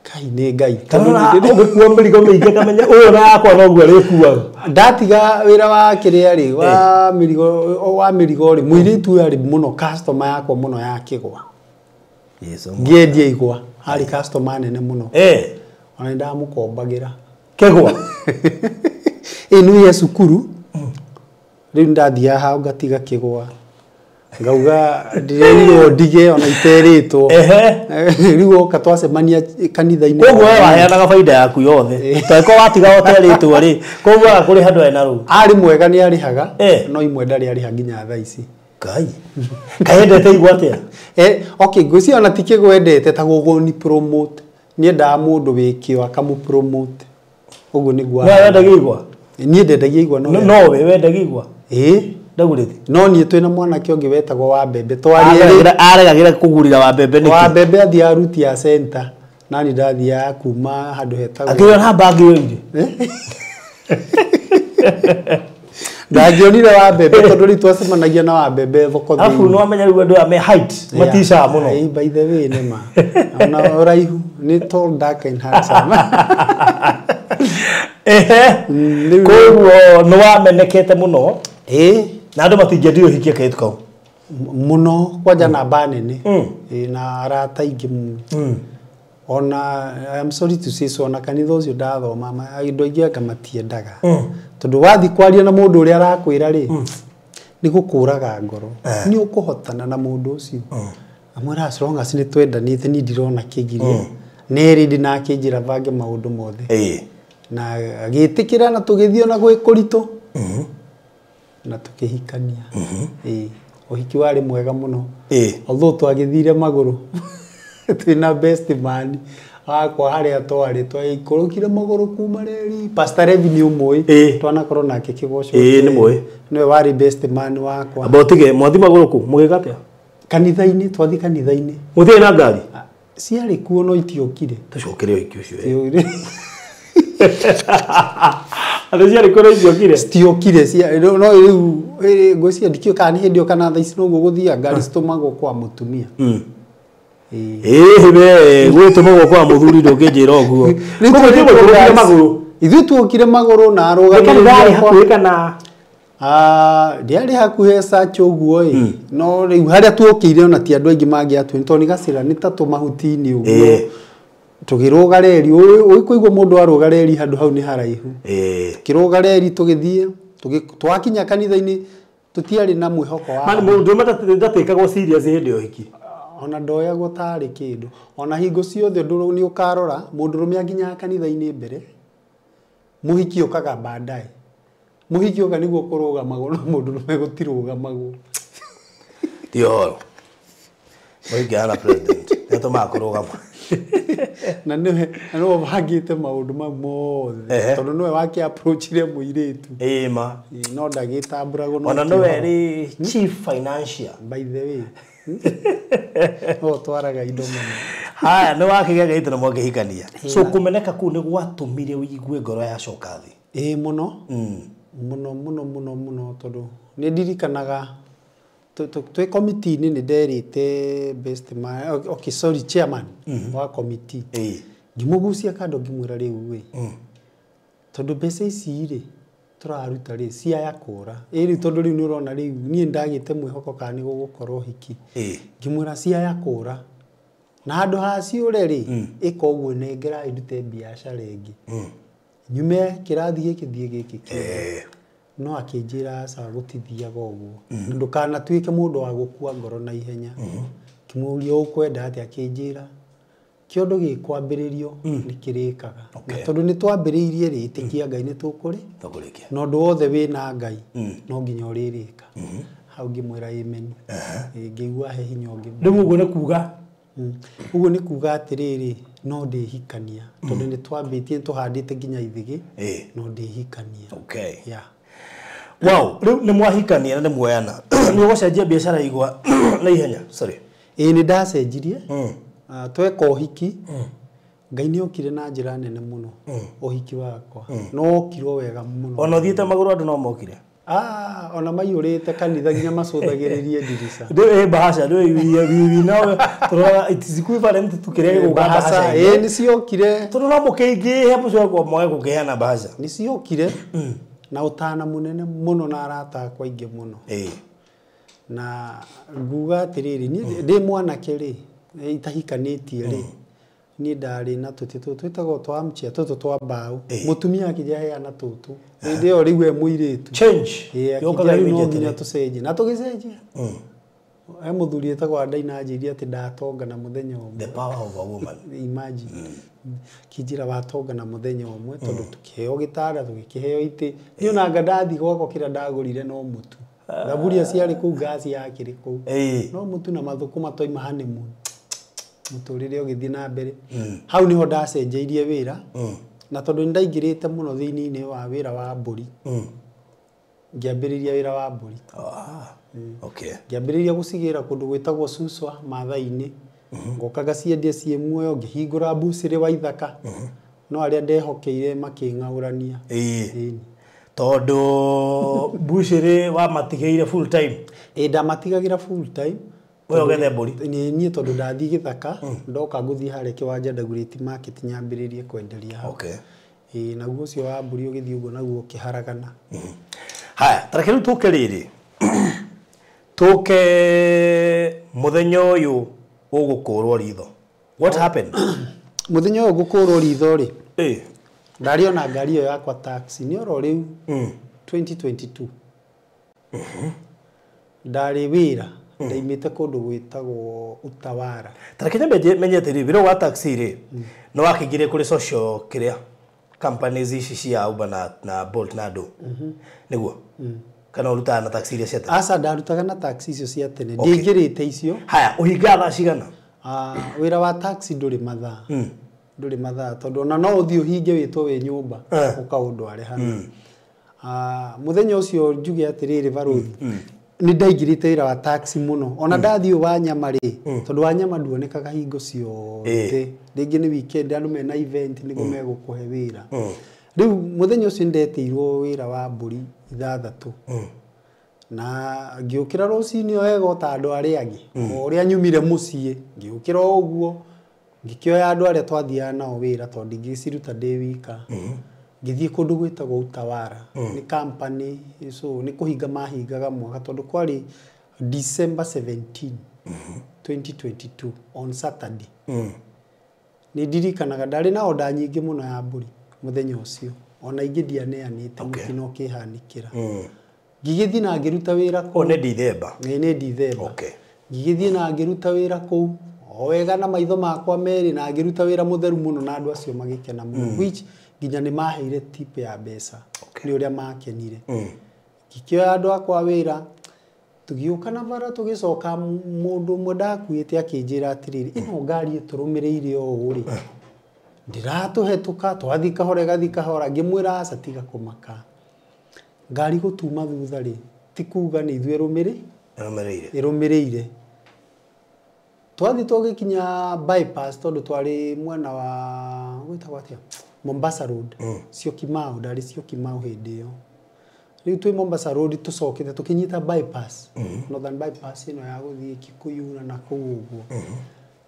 Kai nĩ Ngai. Kana ũgĩkua mĩrigo mĩingĩ kamenya ũyũ na yakwa noguo arĩkuaga. Ndatiga wĩra wa kĩrĩa rĩ, wa mĩrigo rĩ, mũirĩtu ũyũ arĩ mũno customer yakwa mũno ya kĩgwa. Ngĩendia igwa, arĩ customer nene mũno. Ona nĩ ndamũkombagĩra. Kĩgwa? Nĩ ya cukuru. Rĩu ndathiaga hau ngatiga kĩgwa. Ngauga ndĩrerirwo ndige ona iterĩtwo. Rĩu oka twacemania kanitha-inĩ. Koguo we waheanaga baida yaku yothe. Tangĩkorwo watiga ũterĩtwo rĩ, koguo agakũrĩha ndwarĩ na rũni. Arĩ mwega nĩ arĩhaga, no imwe ndarĩ arĩha nginya thaa ici. Ngai. Kaĩ endete igwa atĩa? Okay, ngwĩciria ona ti kĩgwa endete ta gũgũni promote. Nĩ endaga mũndũ wĩ kĩo akamũ promote. Ũguo nĩguo. No wendagia igwa? Niĩ ndendagia igwa no. No we wendagia igwa? Ndagũrĩte? No niĩ twĩna mwanake ũngĩ wetagwo wa mbembe. Aregagĩra kũgũrĩra wa mbembe nĩkĩ? Wa mbembe athiaga ruti ya center. Na niĩ ndathiaga kuma handũ hetagwo. Akĩona bagi yoire. Ndangĩonire wa mbembe tondũ rĩu twacemanagia na wa mbembe thoko thĩinĩ. Arabu nĩ wamenya rĩu andũ aya me height maticaga mũno. By the way nĩ ma. Ona ũraihu nĩ tall, dark and handsome. Koguo nĩ wamenekete mũno. Na andũ matingĩendire ũhikie kairĩtu kau. Mũno kwanja namba nene. Na arata aingĩ mũno. Ona I'm sorry to say so, ona kanitha ũcio ndathoma andũ aingĩ anga matiendaga. Tondũ wathiĩ kwaria na mũndũ ũrĩa arakwĩra rĩ, nĩ gũkũraga ngoro. Nĩ ũkũhotana na mũndũ ũcio. Amwĩra as long as nĩ twendanĩte niĩ ndirona kĩgiria. Nĩ ready na akĩnjĩra bange maũndũ mothe. Na agĩtĩkĩra na tũgĩthiĩ ona gwĩ kũritũ. Na tũkĩhikania. Ũhiki warĩ mwega mũno. Although twagĩthire magũrũ. Twĩna best man wakwa harĩa twarĩ twaikũrũkire magũrũ kuma reri. Pastor Revi nĩ ũmũĩ. Twanakorwo nake kĩgoco. Nĩ mũĩ. Nĩwe warĩ best man wakwa. Amba ũtige mwathi magũrũ kũ mũgĩka atĩa? Kanitha-inĩ, twathi kanitha-inĩ. Mũtiarĩ na ngari? Ciarĩ kuo no itiokire. Tũcokere ũhiki ũcio. Andũ ciarĩ kuo no itiokire? Citiokire, no rĩu ngwĩciria ndikĩũĩ kana nĩ hĩndĩ ĩyo kana thaa ici noguo gũthiaga, ngari citũmagwo kwa mũtumia. Ĩĩ we gwĩtũmagwo kwa mũthuri ndũngĩnjĩra ũguo. Koguo ithuĩ mũtũkire magũrũ. Ithuĩ tuokire magũrũ na arũgamĩrĩri akwa. Hakuhĩ kana ndiarĩ hakuhĩ search ũguo ĩ, no rĩu harĩa tuokĩire ona ti andũ aingĩ mangĩatuĩ tondũ nĩ gacĩra nĩ ta tũmahuti-inĩ ũguo. Tũkĩrũga reri, ũkũigua mũndũ arũga reri handũ hau nĩ haraihu. Tũkĩrũga reri tũgĩthiĩ, twakinya kanitha-inĩ tũtiarĩ na mwĩhoko wa mũndũ ndatĩkagwo serious hĩndĩ ya ũhiki. Ona ndoyagwo tarĩ kĩndũ. Ona hingo ciothe ũndũ nĩ ũkarora mũndũrũme akinyaga kanitha-inĩ mbere, mũhiki ũkaga baadaye. Mũhiki ũka nĩguo kũrũgamagwo no mũndũrũme gũtirũgamagwo. Ti ũhoro. Mũhiki ahana president nĩatũmaga kũrũgama. Na nĩwe ũbangĩte maũndũ mau mothe tondũ nĩwe wake approachire mũirĩtu. Ĩĩ ma. No ndagĩtambũragwo. Ona nĩwe rĩ chief financial. By the way. No twaraga indo mũno. Haya nĩ wakĩgĩa gĩito na mwakĩhikania. So kũmeneka kũu nĩ gwatũmire ũigue ngoro yacoka thĩ. Ĩĩ mũno. Mũno mũno mũno mũno tondũ nĩ ndirikanaga twĩ committee-inĩ nĩ nderĩte best man, okay sorry chairman wa committee. Ngĩmũgucia kando ngĩmwĩra rĩu ĩ tondũ mbeca ici rĩ tũraruta rĩ ciaya kũra. Ĩ rĩu tondũ rĩu nĩ ũrona rĩu niĩ ndagĩte mwĩhoko kana nĩ gũgũkorwo hiki. Ngĩmwĩra ciaya kũra na handũ ha ciũre rĩ ĩka ũguo nengera ndute biacara ĩngĩ. Nyume kĩrathi gĩkĩ thiĩ gĩkĩ kĩngĩ. No akĩnjĩra aca gũtithiaga ũguo. Ndũkanatuĩke mũndũ wa gũkua ngoro na ihenya. Ngĩmũria ũkwenda atĩa, akĩnjĩra kĩondo gĩkwambĩrĩrio nĩ kĩrĩkaga. Na tondũ nĩ twambĩrĩirie rĩ, ĩtĩkia Ngai nĩ tũkũrĩkia. Na ũndũ wothe wĩna Ngai no nginya ũrĩrĩka. Hau ngĩmwĩra amen. Ngĩigua he hinya ũngĩ. Rĩu ũguo nĩ kuga? Ũguo nĩ kuga atĩrĩrĩ, no ndĩhikania tondũ nĩ twambĩtie tũhandĩte nginya ithĩgĩ, no ndĩhikania. Okay. Yeah. Wow, rĩu nĩ mwahikania na nĩ muoyana. Nĩ ũgũcenjia biacara igwa na ihenya. Sorry. Ĩĩ nĩ ndacenjirie. Tweka ũhiki, Ngai nĩ okire na njĩra nene mũno ũhiki wakwa. No okirwo wega mũno. Ona ũthiĩte magũrũ andũ no mokire. Ona maiyũrĩte kanitha nginya macũthagĩrĩrie ndirica. Ndũĩ bahasha, ndũĩ we know tũrora it is equivalent to kĩrĩa gĩgũka bahasha. Ĩĩ nĩ ciokire. Tondũ no mũkĩingĩhe mũcoke mwage gũkĩheana bahasha. Nĩ ciokire. Na ũtana mũnene mũno na arata akwa aingĩ mũno. Na nguga atĩrĩrĩ, niĩ ndĩ mwanake rĩ, itahikanĩtie rĩ, niĩ ndarĩ na tũtĩ tũtũ twĩtagwo twa armchair, tũtũ twa mbaũ. Mũtumia akĩnjĩra heana tũtũ. Hĩndĩ ĩyo rĩu e mũirĩtu. Change. Yũkaga rĩu no nginya tũcenjie. Na tũgĩcenjia. He mũthuri etagwo Andaina anjĩrire atĩ ndatonga na mũthenya ũmwe. The power of a woman. Imagine. Kĩnjĩra watonga na mũthenya ũmwe tondũ tũkĩheo gĩtanda, tũgĩkĩheo itĩ. Niĩ ona anga ndathiĩ gwakwa kĩrĩa ndagũrire no mũtu. Thaburia ciarĩ kũu, ngaci yakĩrĩ kũu. No mũtu na mathũkũma twaima honeymoon. Mũtũrĩre ũgĩthiĩ na mbere. Hau nĩho ndacenjeirie wĩra. Na tondũ nĩndaingĩrĩte mũno thĩinĩ wa wĩra wa mbũri. Ngĩambĩrĩria wĩra wa mbũri. Okay. Ngĩambĩrĩria gũcigĩra kũndũ gwĩtagwo Suswa Maathai-inĩ. Ngoka ngaciendia ciĩ muoyo, ngĩhingũra mbucĩrĩ wa ithaka. No arĩa ndehokeire makĩng'aũrania. Tondũ mbucĩrĩ wamatigĩire full time? Ĩĩ ndamatigagĩra full time. We ũgethe mbũri? Niĩ tondũ ndathiĩ gĩthaka, ndoka ngũthiĩ harĩa kĩwanja Dagoretti Market nyambĩrĩrie kwenderia hau. Ĩĩ naguo ũcio wa mbũri ũgĩthiĩ ũguo naguo ũkĩharagana. Haya, ta reke rĩu tũke rĩrĩ. Tũke mũthenya ũyũ ũgũkũrwo ritho. What happened? Mũthenya ũyũ ngũkũrwo ritho rĩ, ndarĩ ona ngari ĩyo yakwa taxi, nĩ oro rĩu 2022. Ndarĩ wĩra, ndaimĩte kũndũ gwĩtagwo Utawara. Ta reke nyambe menye atĩrĩrĩ, wĩra wa taxi rĩ, nĩ wakĩingĩrire kũrĩ social kĩrĩa companies ici cia Uber na Bolt na andũ. Nĩguo? Kana ũrutaga na taxi iria cia tene? Aca, ndarutaga na taxi icio cia tene. Ndiaingĩrĩte icio. Haya, ũhingaga thaa cigana? Wĩra wa taxi ndũrĩ mathaa. Ndũrĩ mathaa tondũ ona no ũthiĩ ũhinge wĩtwo wĩ nyũmba ũkaũndware hana. Mũthenya ũcio njuge atĩrĩrĩ barũthi, nĩ ndaingĩrĩte wĩra wa taxi mũno. Ona ndathiĩ wa nyama rĩ, tondũ wa nyama nduonekaga hingo ciothe. Rĩngĩ nĩ weekend andũ mena event nĩguo megũkũhe wĩra. Rĩu mũthenya ũcio nĩndetĩirwo wĩra wa mbũri 6. Na ngĩũkĩra rũcinĩ o wega o ta andũ arĩa angĩ. O ũrĩa nyumire mũciĩ, ngĩũkĩra o ũguo, ngĩkĩoya andũ arĩa twathiaga nao wĩra tondũ ndingĩciruta ndĩ wika. Ngĩthiĩ kũndũ gwĩtagwo Utawara. Nĩ company, so nĩ kũhinga mahingaga mwaka tondũ kwarĩ December 17, 2022 on Saturday. Nĩ ndirikanaga ndarĩ na oda nyingĩ mũno ya mbũri mũthenya ũcio. Ona ingĩ ndianeanĩte mũtino ũkĩhanĩkĩra. Ngĩgĩthiĩ na ngĩruta wĩra kũu. Nĩ Dithemba. Nĩ Dithemba. Ngĩgĩthiĩ na ngĩruta wĩra kũu o wega na maitho makwa merĩ na ngĩruta wĩra mũtheru mũno na andũ acio magĩkena mũno, which nginya nĩ maheire tip ya mbeca nĩ ũrĩa makenire. Ngĩkĩoya andũ akwa wĩra, tũgĩũka na bara tũgĩcoka, mũndũ ũmwe ndakuĩte akĩnjĩra atĩrĩrĩ, ĩno ngari ĩtũrũmĩrĩire ũũ rĩ, ndĩratũhetũka, twathiĩ kahora ĩgathiĩ kahora. Ngĩmwĩra aca tiga kũmaka, ngari gũtuma thutha rĩ ti kuga nĩ ithuĩ ĩrũmĩrĩire. Twathiĩ tũgĩkinya bypass tondũ twarĩ mwena wa gwĩtagwo atĩa, Mombasa Road, Syokimau, ndarĩ Syokimau hĩndĩ ĩyo. Rĩu twĩ Mombasa Road tũcokete tũkĩnyita bypass, Northern bypass ĩno ya gũthiĩ Kikuyu na kũu ũguo.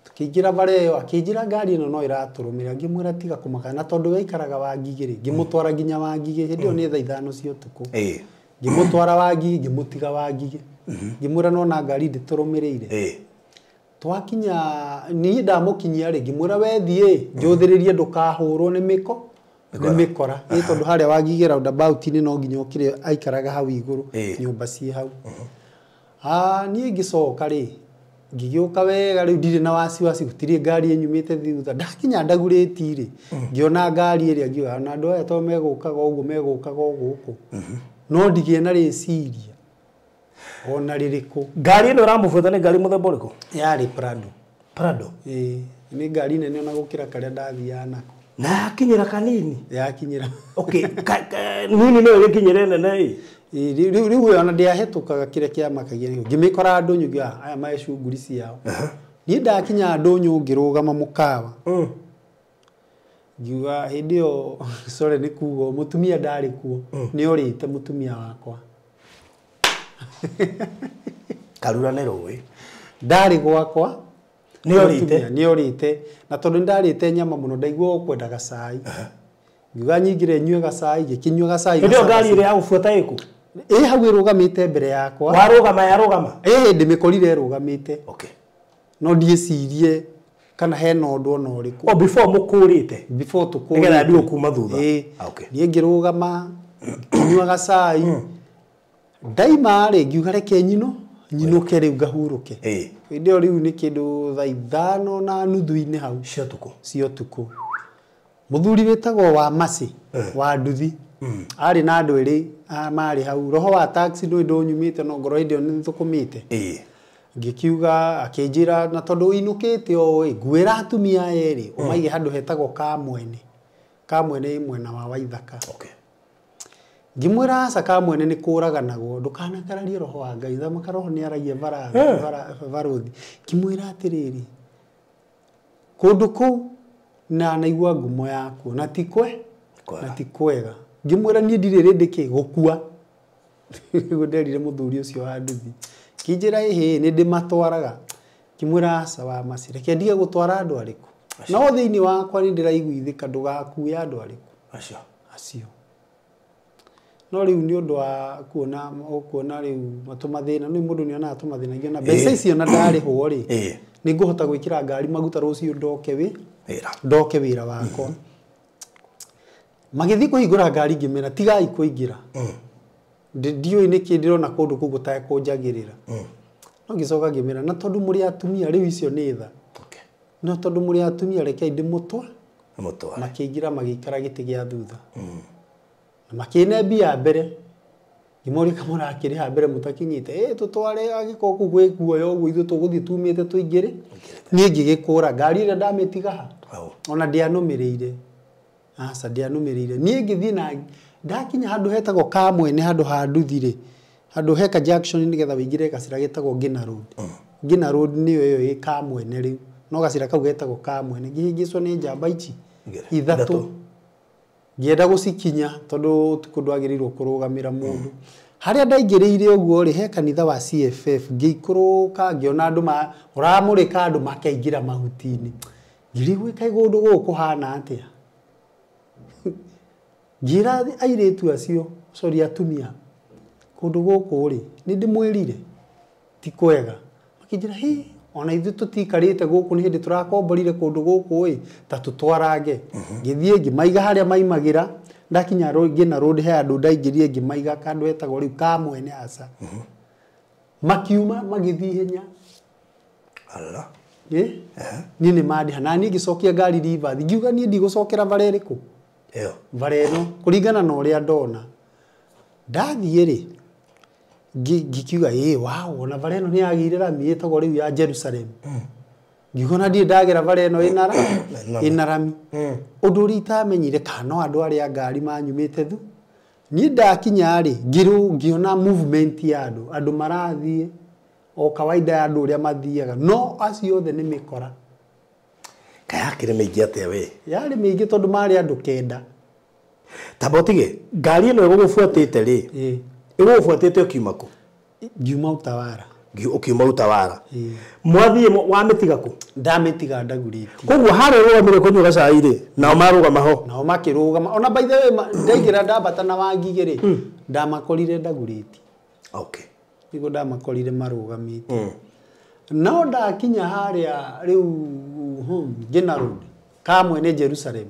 Tũkĩingĩra bara ĩyo, akĩnjĩra ngari ĩno no ĩratũrũmĩrĩra. Ngĩmwĩra tiga kũmaka, na tondũ we aikaraga Wangigĩ rĩ, ngĩmũtwara nginya Wangigĩ. Hĩndĩ ĩyo nĩ thaa 5 cia ũtukũ. Ngĩmũtwara Wangigĩ, ngĩmũtiga Wangigĩ. Ngĩmwĩra nona ngari ndĩtũrũmĩrĩire. Twakinya niĩ ndamũkinyia rĩ, ngĩmwĩra we thiĩ njũthĩrĩrie ndũkahũrwo nĩ mĩko nĩ mĩkora. Ĩ tondũ harĩa Wangigĩ roundabout-inĩ no nginya ũkĩre aikaraga hau igũrũ, nyũmba ciĩ hau. Niĩ ngĩcoka rĩ, ngĩgĩũka wega rĩu ndirĩ na wasiwasi, gũtirĩ ngari ĩnyumĩte thutha. Ndakinya ndagurĩti rĩ, ngĩona ngari ĩrĩa ngiuga ona andũ aya to megũkaga ũguo megũkaga o gũkũ. No ndigĩe na rĩciria ona rĩrĩkũ. Ngari ĩno ĩramũbuata nĩ ngari mũthemba ũrĩkũ? Yarĩ Prado. Prado? Ĩĩ, nĩ ngari nene ona gũkĩra karĩa ndathiaga nako. Na yakinyĩra kanini? Yakinyĩra. Okay, nini no ĩgĩkinyĩre nene ĩ? Rĩu ona ndiahĩtũkaga kĩrĩa kĩamakagia nĩkĩo. Ngĩmĩkora ndũnyũ ngiuga aya mae cunguri ciao. Niĩ ndakinya ndũnyũ ngĩrũgama mũkawa. Ngiuga hĩndĩ ĩyo, sorry nĩ kuga mũtumia ndarĩ kuo, nĩ orĩte mũtumia wakwa. Karura nĩ rũĩ. Ndarĩ gwakwa. Nĩ orĩte? Nĩ orĩte. Na tondũ ndarĩte nyama mũno ndaigua ũkwenda gacai. Ngiuga nyingĩre nyue gacai, ngĩkĩnyua gacai. Hĩndĩ ĩyo ngari ĩrĩa yagũbuata ĩkũ? Ĩ hau ĩrũgamĩte mbere yakwa. Warũgama yarũgama? Ĩ ndĩmĩkorire ĩrũgamĩte. No ndiĩcirie kana hena ũndũ ona ũrĩkũ. O before mũkũrĩte? Before tũkũrĩte. Nĩgetha ndiũ kuma thutha. Ĩ. Niĩ ngĩrũgama, ngĩnyua gacai. Ndaima rĩ, ngiuga reke nyinũke rĩu ngahurũke. Hĩndĩ ĩyo rĩu nĩ kĩndũ thaa 5:30 hau. Cia ũtukũ. Cia ũtukũ. Mũthuri wĩtagwo wa Mercy, wa nduthi, arĩ na andũ erĩ marĩ hau. Roho wa taxi ndũĩ ndũnyumĩte no ngoro hĩndĩ ĩyo nĩ thũkũmĩte. Ngĩkiuga akĩnjĩra na tondũ ũinũkĩte o ĩ, nguĩra atumia aya erĩ ũmaige handũ hetagwo Kamwene. Kamwene ĩ mwena wa Waithaka. Ngĩmwĩra aca Kamwene nĩ kũraganagwo, ndũkanakararie roho wa Ngai, thamaka roho nĩ aragia barũthi. Ngĩmwĩra atĩrĩrĩ, kũndũ kũu na naigua ngumo yakuo na ti na ti kwega. Ngĩmwĩra niĩ ndirĩ rĩndĩ kĩ gũkua. Nĩguo nderire mũthuri ũcio wa nduthi. Kĩnjĩra ĩhĩ nĩ ndĩmatwaraga. Ngĩmwĩra aca wa Mercy, reke ndige gũtwara andũ arĩkũ. No thĩinĩ wakwa nĩ ndĩraiguithĩka ndũgakue andũ arĩkũ. Acio. Acio. No rĩu nĩ ũndũ wa kuona ũkuona rĩu matũmathĩna, nĩ mũndũ nĩonaga tũmathĩna ngĩona mbeca icio na ndarĩhwo rĩ, nĩ ngũhota gwĩkĩra ngari maguta rũciũ ndoke wĩra. Ndoke wĩra wakwa. Magĩthiĩ kũhingũra ngari ngĩmera tigai kũingĩra. Ndiũĩ nĩkĩ ndĩrona kũndũ kũu gũtekũnjagĩrĩra. No ngĩcoka ngĩmera na tondũ mũrĩ atumia rĩu icio nĩ tha. No tondũ mũrĩ atumia rekei ndĩmũtware. Makĩingĩra magĩikara gĩtĩ gĩa thutha. Na makĩne mbia mbere. Ngĩmoria kamũrakĩrĩha mbere mũtakinyĩte. Ĩ tũtware angĩkorwo kũu gwĩ guoya ũguo ithuĩ tũgũthiĩ tumĩte tũingĩre. Niĩ ngĩgĩkũra ngari ĩrĩa ndamĩtiga ha. Ona ndianũmĩrĩire. Aca ndianũmĩrĩire. Niĩ ngĩthiĩ na ndakinya handũ hetagwo Kamwene, handũ ha nduthi rĩ, handũ heka junction nĩgetha wĩingĩre gacĩra getagwo Ngina Road. Ngina Road nĩyo ĩyo ĩ Kamwene rĩu. No gacĩra kau getagwo Kamwene. Ngĩhĩngĩcwo nĩ njamba ici ithatũ. Ngĩenda gũcikinya tondũ ũtukũ ndwagĩrĩirwo kũrũgamĩra mũndũ. Harĩa ndaingĩrĩire ũguo rĩ he kanitha wa CFF ngĩikũrũka ngĩona andũ ũramũrĩka andũ makaingĩra mahuti-inĩ. Ngĩrigwo kaĩ kũndũ gũkũ kũhana atĩa. Ngĩra airĩtu acio, sorry atumia, kũndũ gũkũ rĩ nĩ ndĩmwĩrire ti kwega. Makĩnjĩra hĩ ona ithuĩ tũtikarĩte gũkũ nĩ hĩndĩ tũrakomborire kũndũ gũkũ ĩ ta tũtwarange. Ngĩthiĩ ngĩmaiga harĩa maimagĩra ndakinya ngĩna road he andũ ndaingĩrire ngĩmaiga kandũ etagwo rĩu ka mwene aca. Makiuma magĩthiĩ ihenya. Allah. Niĩ nĩ mandĩha na niĩ ngĩcokia ngari reverse ngiuga niĩ ndigũcokera bara ĩrĩkũ Ĩyo. Bara ĩno kũringana na ũrĩa ndona. Ndathiĩ rĩ ngikiuga ĩ wow ona bara ĩno nĩ yagĩire rami ĩtagwo rĩu ya Jerusalem. Ngiuga ona ndirĩ ndagera bara ĩno ĩna rami. Ũndũ ũrĩa itamenyire kana no andũ arĩa ngari manyumĩte thu. Niĩ ndakinya rĩ ngĩona movement ya andũ, andũ marathiĩ o kawaida ya andũ ũrĩa mathiaga no acio othe nĩ mĩkora. Kaĩ yakĩrĩ mĩingĩ atĩa we? Yarĩ mĩingĩ tondũ marĩ andũ 9. Tamba ũtige ngari ĩno ĩgũgũbuatĩte rĩ ĩgũgũbuatĩte ũkiuma kũ? Ngiuma Utawara. Ũkiuma Utawara. Mwathiĩ wamĩtiga kũ? Ndamĩtiga ndagurĩtie. Koguo harĩa ũrũgamire kũnyua gacai rĩ nao marũgama ho? Nao makĩrũgama ona by the way ndaingĩra ndambata na Wangigĩ rĩ ndamakorire ndagurĩtie. Okay. Nĩguo ndamakorire marũgamĩte. No ndakinya harĩa rĩu Ngina Road ka mwene Jerusalem.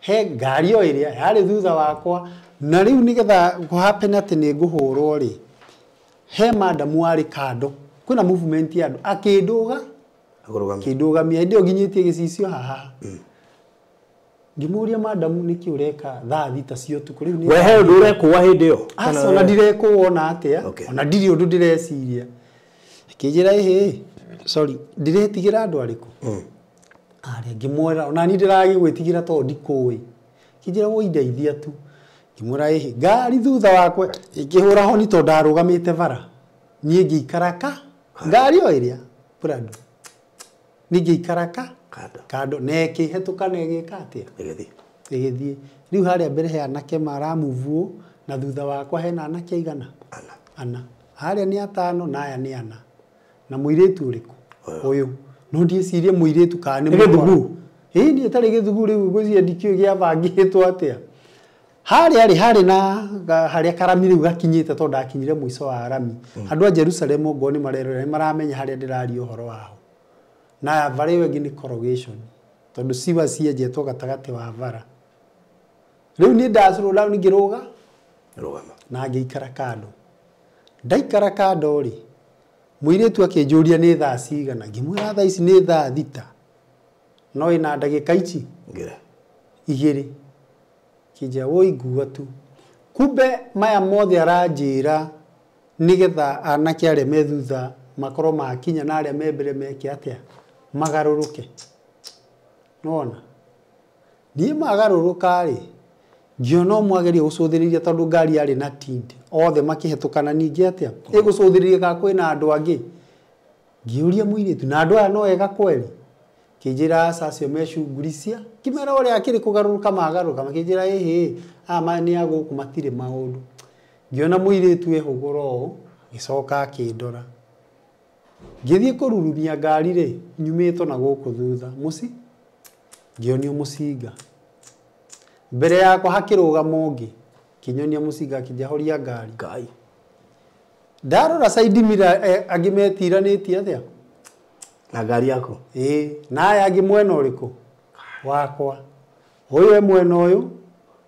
He ngari o ĩrĩa yarĩ thutha wakwa na rĩu nĩgetha kũhappen atĩ nĩ ngũhũrwo rĩ he madamu warĩ kando kwĩna movement ya andũ akĩndũga akĩndũgamia hĩndĩ ĩyo nginyĩtie gĩcicio haha. Ngĩmũria madamu nĩkĩ ũreka thaa 6 cia ũtukũ rĩu we he ũndũ ũrekũa hĩndĩ ĩyo? Aca ona ndirekũa ona atĩa ona ndirĩ ũndũ ndĩreciria. Akĩnjĩra ĩhĩ sorry ndiretigĩra andũ arĩkũ? Arĩa ngĩmwĩra ona niĩ ndĩragĩgwĩtigĩra tondũ ndikũĩ. Akĩnjĩra woi ndeithia tu. Ngĩmwĩra ĩhĩ ngari thutha wakwa ĩkĩhũra honi tondũ ndarũgamĩte bara. Niĩ ngĩikara ka ngari o ĩrĩa Prado. Niĩ ngĩikara ka kando na ĩkĩhetũka na ĩgĩka atĩa? Ĩgĩthiĩ. Rĩu harĩa mbere he anake maramuvwo na thutha wakwa hena anake aigana? Ana. Harĩa nĩ 5 na aya nĩ 4. Na mũirĩtu ũrĩkũ? Ũyũ. No ndiĩcirie mũirĩtu kana nĩ gĩthugu. Ĩĩ niĩ ĩtarĩ gĩthugu rĩu ngwĩciria ndikĩũĩ gĩabangĩtwo atĩa. Harĩa rĩ harĩ na harĩa karami rĩu gakinyĩte tondũ ndakinyire mũico wa rami. Andũ a Jerusalem ngoo nĩ marerorera nĩ maramenya harĩa ndĩraria ũhoro waho. Na bara ĩyo ĩngĩ nĩ corrugation tondũ ciwa cienjetwo gatagatĩ wa bara. Rĩu niĩ ndacũrũra down ngĩrũga Rũgama. Na ngĩikara kando. Ndaikara kando rĩ mũirĩtu akĩnjũria nĩ thaa cigana ngĩmwĩra thaa ici nĩ thaa 6 no ĩna ndagĩka ici 2. Kĩnjĩra woi ngua tu. Kumbe maya mothe aranjĩra nĩgetha anake arĩa me thutha makorwo makinya na arĩa me mbere meke atĩa magarũrũke. Nĩwona? Niĩ magarũrũka rĩ ngĩona ũmwe ageria gũcũthĩrĩria tondũ ngari yarĩ na tint othe makĩhetũkana ningĩ atĩa ĩgũcũthĩrĩria kana kwĩna andũ angĩ. Ngĩũria mũirĩtu na andũ aya no ega kweli? Kĩnjĩra aca acio me cunguri cia ngĩmera ũrĩa akĩrĩ kũgarũrũka magarũrũka makĩnjĩra ĩhĩ aya nĩ a gũkũ matirĩ maũndũ. Ngĩona mũirĩtu ehũgũra ũũ agĩcoka akĩndora. Ngĩthiĩ kũrurumia ngari rĩ nyumĩtwo na gũkũ thutha mũci ngĩonio mũcinga. Mbere yakwa hakĩrũgama ũngĩ kĩnyonia mũcinga akĩnjahoria ngari. Ngai. Ndarora side mirror angĩ metiranĩtie atĩa? Na ngari yaku? Ĩĩ na aya angĩ mwena ũrĩkũ? Wakwa. Ũyũ e mwena ũyũ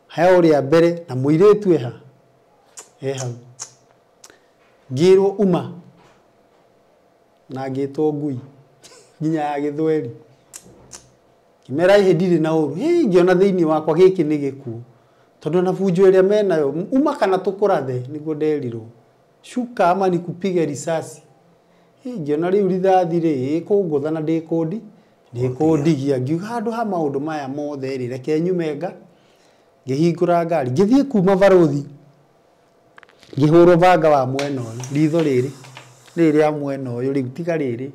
he ũrĩa mbere na mũirĩtu eha? E hau. Ngĩrwo uma na ngĩtwo ngui nginya ya gĩthweri. Ngĩmera ĩhĩ ndirĩ na ũru. Hĩ ngĩona thĩinĩ wakwa gĩkĩ nĩ gĩkuũ. Tondũ ona bunjo ĩrĩa menayo uma kana tũkũrathe nĩguo nderirwo. Shuka ama nikupige risasi. Hĩ ngĩona rĩu rithathi rĩ ĩkũngũtha na ndĩkũndi ndĩkũndigia. Ngiuga handũ ha maũndũ maya mothe rĩ reke nyume nga. Ngĩhingũra ngari ngĩthiĩ kuma barothi ngĩhũrwo banga wa mwena ũyũ ritho rĩrĩ rĩrĩ rĩa mwena ũyũ rĩu tiga rĩrĩ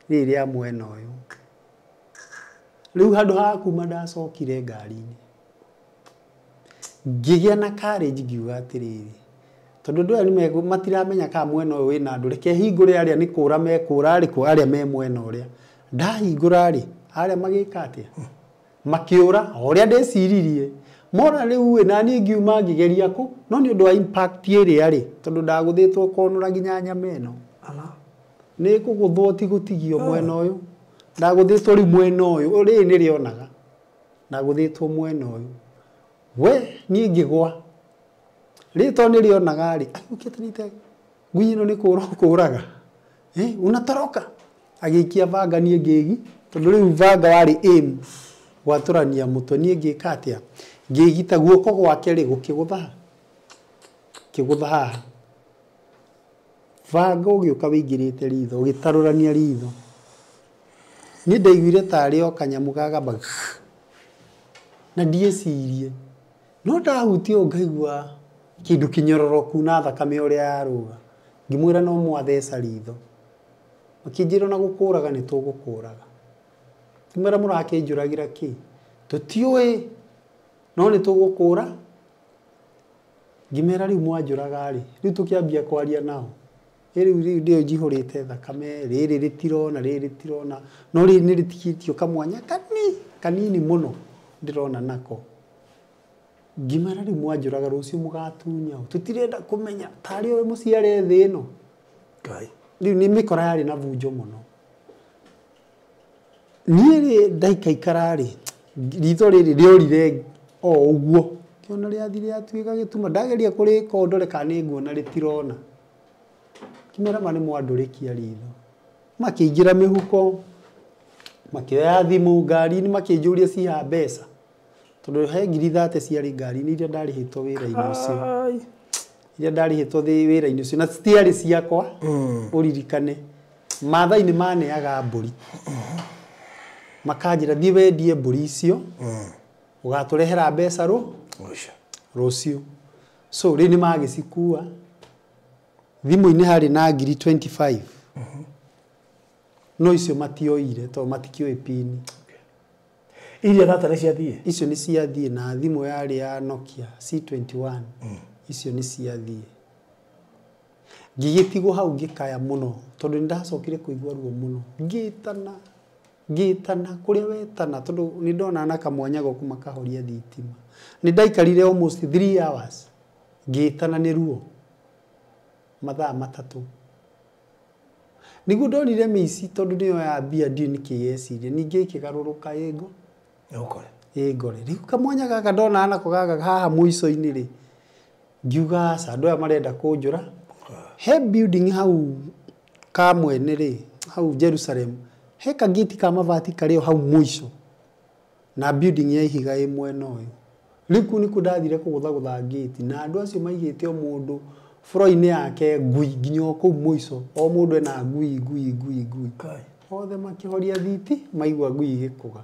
rĩrĩ rĩa mwena ũyũ. Rĩu handũ ha kuma ndacokire ngari-inĩ. Ngĩgĩa na courage ngiuga atĩrĩrĩ Tondũ andũ aya nĩ matiramenya kana mwena ũyũ wĩna andũ, reke hingũre arĩa nĩ kũra mekũra rĩ, arĩa me mwena ũrĩa. Ndahingũra rĩ, arĩa magĩka atĩa? Makĩũra o ũrĩa ndeciririe. Mora rĩu ĩ, na niĩ ngiuma ngĩgeria kũ, no nĩ ũndũ wa impact ĩrĩa rĩ, tondũ ndagũthĩtwo konũra nginya nyama ĩno. Nĩ kũgũthwo ti gũtigio mwena ũyũ. Ndagũthĩtwo rĩu mwena ũyũ, rĩrĩ nĩ rĩonaga. Ndagũthĩtwo mwena ũyũ. We niĩ ngĩgwa. Rĩrĩ tondũ nĩ rĩonaga rĩ, ũkĩte nĩte ngui ĩno nĩ kũra ũkũraga. Unatoroka. Agĩikia banga niĩ ngĩgi, tondũ rĩu banga warĩ aim gwatũrania mũtwe, niĩ ngĩka atĩa? Ngĩgita guoko gwake rĩ gũkĩgũtha. Kĩgũtha haha. Banga ũgĩũka wĩingĩrĩte ritho, ũgĩtarũrania ritho. Niĩ ndaiguire tarĩ o kanyamũ gagamba na ndiĩcirie. No ndahutia ũũ ngaigua kĩndũ kĩnyororoku na thakame ũrĩa yarũga. Ngĩmwĩra no mwatheca ritho. Makĩnjĩra ona gũkũraga nĩ tũgũkũraga. Ngĩmwĩra mũrakĩnjũragĩra kĩ? Tũtiũĩ, no nĩ tũgũkũra. Ngĩmera rĩu mwanjũraga rĩ, rĩu tũkĩambia kwaria nao. Rĩu rĩu ndĩyo njihũrĩte thakame, rĩrĩ rĩtirona, rĩrĩ rĩtirona, no rĩrĩ nĩ rĩtigĩtio kamwanya kanini mũno ndĩrona nako. Ngĩmera rĩu mwanjũraga rũciũ mũgatunya ũ. Tũtirenda kũmenya tarĩ o mũciare thĩ ĩno. Rĩu nĩ mĩkora yarĩ na bunjo mũno. Niĩ rĩ ndaikaikara rĩ, ritho rĩrĩ rĩorire o ũguo. Kĩona rĩathi rĩatuĩka gĩtuma, ndageria kũrĩka ndore kana nĩ nguona rĩtirona. Ngĩmera ma nĩ mwandũrĩkia ritho. Makĩingĩra mĩhuko, makĩoya thimũ ngari-inĩ, makĩnjũria ciha mbeca. Tondũ he 30,000 ciarĩ ngari-inĩ iria ndarĩhĩtwo wĩra-inĩ ũcio. Iria ndarĩhĩtwo wĩra-inĩ ũcio na citiarĩ ciakwa, ũririkane. Maathai nĩ maneaga mbũri. Makanjĩra thiĩ wendie mbũri icio, ũgatũrehera mbeca rũciũ. So rĩu nĩ magĩcikua. Thimũ-inĩ harĩ na 25,000. No icio matioire tondũ matikĩũĩ pini. Iria thata nĩ ciathiĩ? Icio nĩ ciathiĩ na thimũ yarĩ ya Nokia C21. Icio nĩ ciathiĩ. Ngĩgĩtigwo hau ngĩkaya mũno tondũ nĩ ndacokire kũigua ruo mũno. Ngĩtana, ngĩtana kũrĩa wetana tondũ nĩ ndona na kamwanya goku makahoria thitima. Nĩ ndaikarire almost 3 hours ngĩtana nĩ ruo. Mathaa matatũ. Nĩguo ndonire mĩici tondũ nĩyo ya mbia ndiũĩ nĩkĩ yeciria. Ningĩ ĩkĩgarũrũka ĩngo. Ĩngore. Rĩu kamwanya gaka ndona nako gaka haha mũico-inĩ rĩ, ngiuga aca andũ aya marenda kũnjũra. He building hau kamwene rĩ, hau Jerusalem, he kagiti ka mabati karĩ o hau mũico. Na building ya ihiga ĩ mwena ũyũ. Rĩu kũu nĩkuo ndathire kũgũthagũtha ngĩti na andũ acio maigĩte o mũndũ floor-inĩ yake ngui nginya o kũu mũico. O mũndũ ena ngui, ngui, ngui, ngui. Othe makĩhoria thiti, maigua ngui igĩkũga.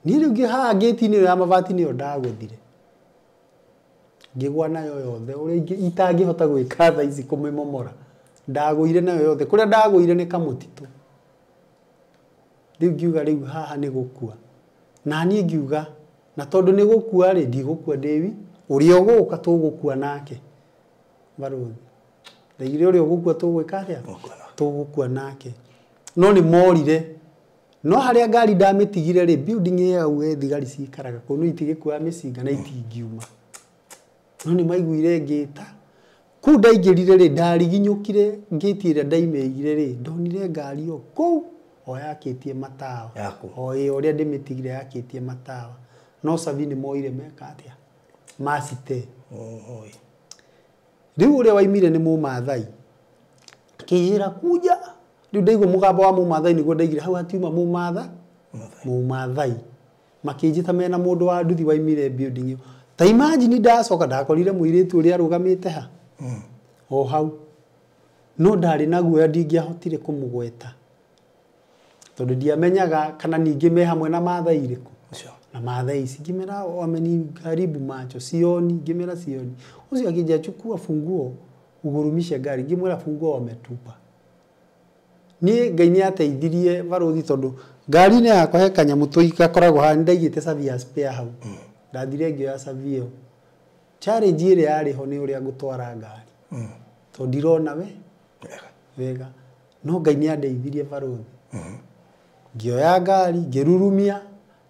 Niĩ rĩu ngĩ haha ngĩti-inĩ ĩyo ya mabati nĩyo ndagũthire. Ngĩgwa nayo yothe, ũrĩa itangĩhota gwĩka thaa ici kũmĩmomora. Ndagũire nayo yothe, kũrĩa ndagũire nĩ kamũtitũ. Rĩu ngiuga rĩu haha nĩ gũkua. Na niĩ ngiuga, na tondũ nĩ gũkua rĩ, ndigũkua ndĩwi, ũrĩa ũgũka tũgũkua nake. Barũthi. Ndaigire ũrĩa ũgũkua tũgwĩka atĩa? Tũgũkua nake. No nĩ morire. No harĩa ngari ndamĩtigire rĩ, building ĩyo hau thigari cikaraga kũu, no itigĩkuaga mĩcinga na itingiuma. No nĩ maiguire ngĩta. Kũu ndaingĩrire rĩ, ndariginyũkire ngĩti ĩrĩa ndaimĩigire rĩ, ndonire ngari o kũu o yakĩtie matawa. O ĩ ũrĩa ndĩmĩtigire yakĩtie matawa. No cabi nĩ moire meka atĩa? Macite. Rĩu ũrĩa waimire nĩ Mũmathai. Akĩnjĩra kuja. Rĩu ndaigua mũgambo wa Mũmathai nĩguo ndaigire hau hatiuma Mũmatha, Mũmathai. Makĩnjĩta mena mũndũ wa nduthi waimire building ĩyo. Ta imagine ndacoka ndakorire mũirĩtu ũrĩa arũgamĩte ha. O hau. No ndarĩ na guoya ndingĩahotire kũmũgweta. Tondũ ndiamenyaga kana ningĩ me hamwe na Mathai irĩkũ. Na Mathai ici ngĩmera wameniharibu macho, sioni, ngĩmera sioni. Ũcio akĩnjĩra chukua funguo ugurumishe ngari, ngĩmwĩra funguo wametupa. Niĩ Ngai nĩ ateithirie barũthi tondũ ngari-inĩ yakwa he kanyamũ gakoragwo haha, nĩ ndaigĩte cabi ya spare hau. Ndathire ngĩoya cabi ĩyo. Challenge ĩrĩa yarĩ ho nĩ ũrĩa ngũtwara ngari. Tondũ ndirona we wega. No Ngai nĩ andeithirie barũthi. Ngĩoya ngari, ngĩrurumia,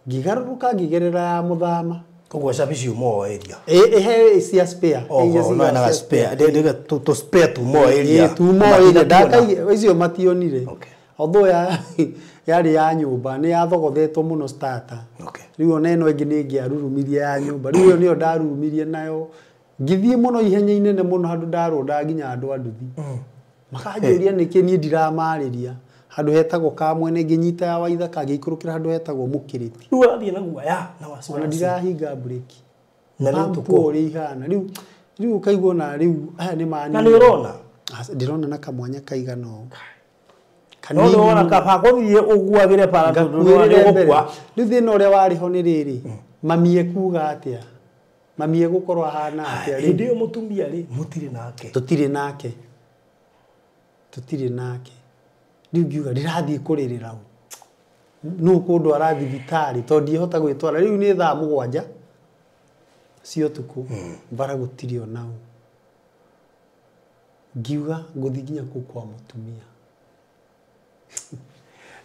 ngĩgarũrũka ngĩgerera ya mũthama. Koguo cabi ciuma o area. Ĩhe cia spare. Oh, no ena spare. Ndĩ to spare tuma o area. Tuma o area. Ndakaigire icio mationire. Okay. Although yarĩ ya nyũmba nĩ yathogothetwo mũno starter. Okay. Rĩu ona ĩno ĩngĩ nĩ ĩngĩarurumirie ya nyũmba. Rĩu ĩyo nĩyo ndarurumirie nayo. Ngĩthiĩ mũno ihenya inene mũno handũ ndarũndaga nginya andũ a nduthi. Makanjũria nĩkĩ niĩ ndiramarĩria. Handũ hetagwo Kamwene ngĩnyita ya Waithaka ngĩikũrũkĩra handũ hetagwo Mũkĩrĩti. Rĩu ũrathiĩ na guoya na wasiwasi. Ona ndirahinga breki. Na nĩ ũtukũ. Ũrĩa ihana. Rĩu ũkaigua ona rĩu aya nĩ mani. Na nĩ ũrona? Ndĩrona na kamwanya kaigana ũũ. No ndĩrona kaba gũthiĩ ũguagĩre bara tondũ nĩ ũgũkua. Rĩu thĩna ũrĩa warĩ ho nĩ rĩrĩ, mami ekuga atĩa? Mami egũkorwo ahana atĩa rĩu? Hĩndĩ ĩyo mũtumia rĩ, mũtirĩ nake. Tũtirĩ nake. Tũtirĩ nake. Rĩu ngiuga ndĩrathiĩ kũrĩrĩra ũ. Nũ kũndwara thibitarĩ tondũ ndiĩhota gwĩtwara. Rĩu nĩ thaa 7 cia ũtukũ, bara gũtirĩ ona ũ. Ngiuga ngũthiĩ nginya kũu kwa mũtumia.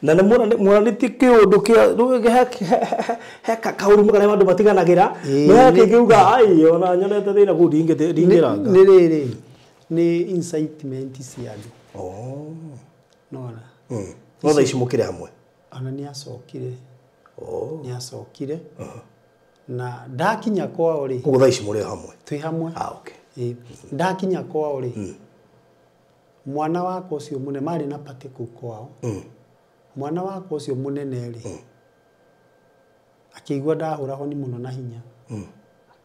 Na nĩ mwaranĩtie kĩũndũ kĩa he kaũrimũ karĩa andũ matiganagĩra. No he kĩngiuga ai ona nyonete thĩna kũu ndingĩranga. Nĩ rĩrĩ nĩ incitement cia andũ. Oh. Nona. No thaa ici mũkĩrĩ hamwe. Ona nĩ acokire. Oh. Nĩ acokire. Na ndakinya kwao rĩ. Koguo thaa ici mũrĩ hamwe. Twĩ hamwe. Ah, okay. Ndakinya kwao rĩ. Mwana wakwa ũcio mũnene marĩ na party kũu kwao. Mwana wakwa ũcio mũnene rĩ. Akĩigua ndahũra honi mũno na hinya.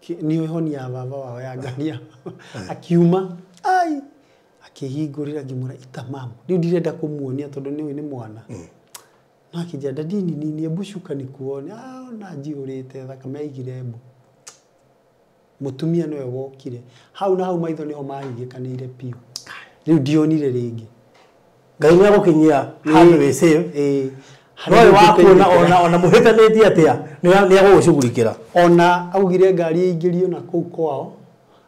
Nĩ honi ya baba wao ya ngania. Akiuma. Ai. Akĩhingũrĩra ngĩmwĩra ita mamu. Rĩu ndirenda kũmuonia tondũ nĩũĩ nĩ mwana. No akĩnjĩra dadi nini hebu shuka nikuone. Ah, ona njihũrĩte thakame aigire mbu. Mũtumia nĩwe wokire. Hau na hau maitho nĩho mahingĩkanĩire biũ. Rĩu ndionire rĩngĩ. Ngai nĩ agũkinyia handũ wĩ safe. No nĩ wakuona ona mũhĩtanĩtie atĩa nĩ agũgũcugurikĩra. Ona augire ngari ĩingĩrio na kũu kwao,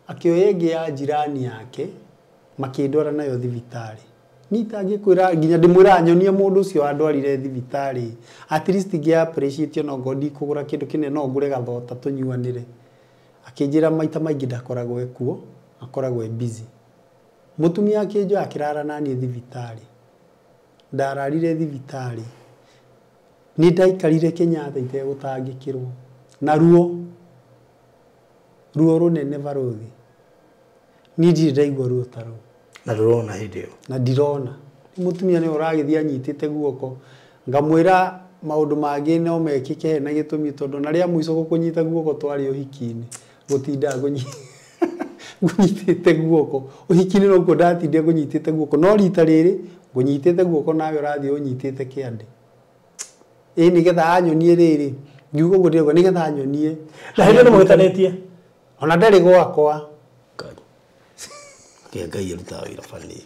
akĩoya ĩngĩ ya jirani yake makĩndwara nayo thibitarĩ. Niĩ itangĩkwĩra nginya ndĩmwĩraga nyonie mũndũ ũcio wandwarire thibitarĩ. At least ngĩ appreciate ona okorwo ndikũgũra kĩndũ kĩnene no ngũre gathota tũnyuanĩre. Akĩnjĩra maita maingĩ ndakoragwo ekuo, akoragwo e busy. Mũtumia akĩnjoya akĩrara naniĩ thibitarĩ. Ndararire thibitarĩ. Nĩ ndaikarire Kenyatta itegũtangĩkĩrwo. Na ruo rũnene barũthi. Niĩ ndirĩ ndaigua ruo ta rũu. Na ndũrona hĩndĩ ĩyo. Na ndirona. Mũtumia nĩwe ũragĩthiĩ anyitĩte guoko. Ngamwĩra maũndũ mangĩ no mekĩke hena gĩtũmi tondũ na rĩa mũico gũkũnyita guoko twarĩ ũhiki-inĩ. Gũtindaga ngũnyitĩte guoko. Ũhiki-inĩ noguo ndatindire ngũnyitĩte guoko. No rita rĩrĩ ngũnyitĩte guoko nawe ũrathiĩ ũnyitĩte kĩande. Ĩ nĩgetha anyonie rĩrĩ. Ngiuga ũguo ndĩrauga nĩgetha anyonie. Na hĩndĩ ĩyo nĩmũhĩtanĩtie? Ona ndarĩ gwakwa. Ngai. Ngai arutaga wĩra bani.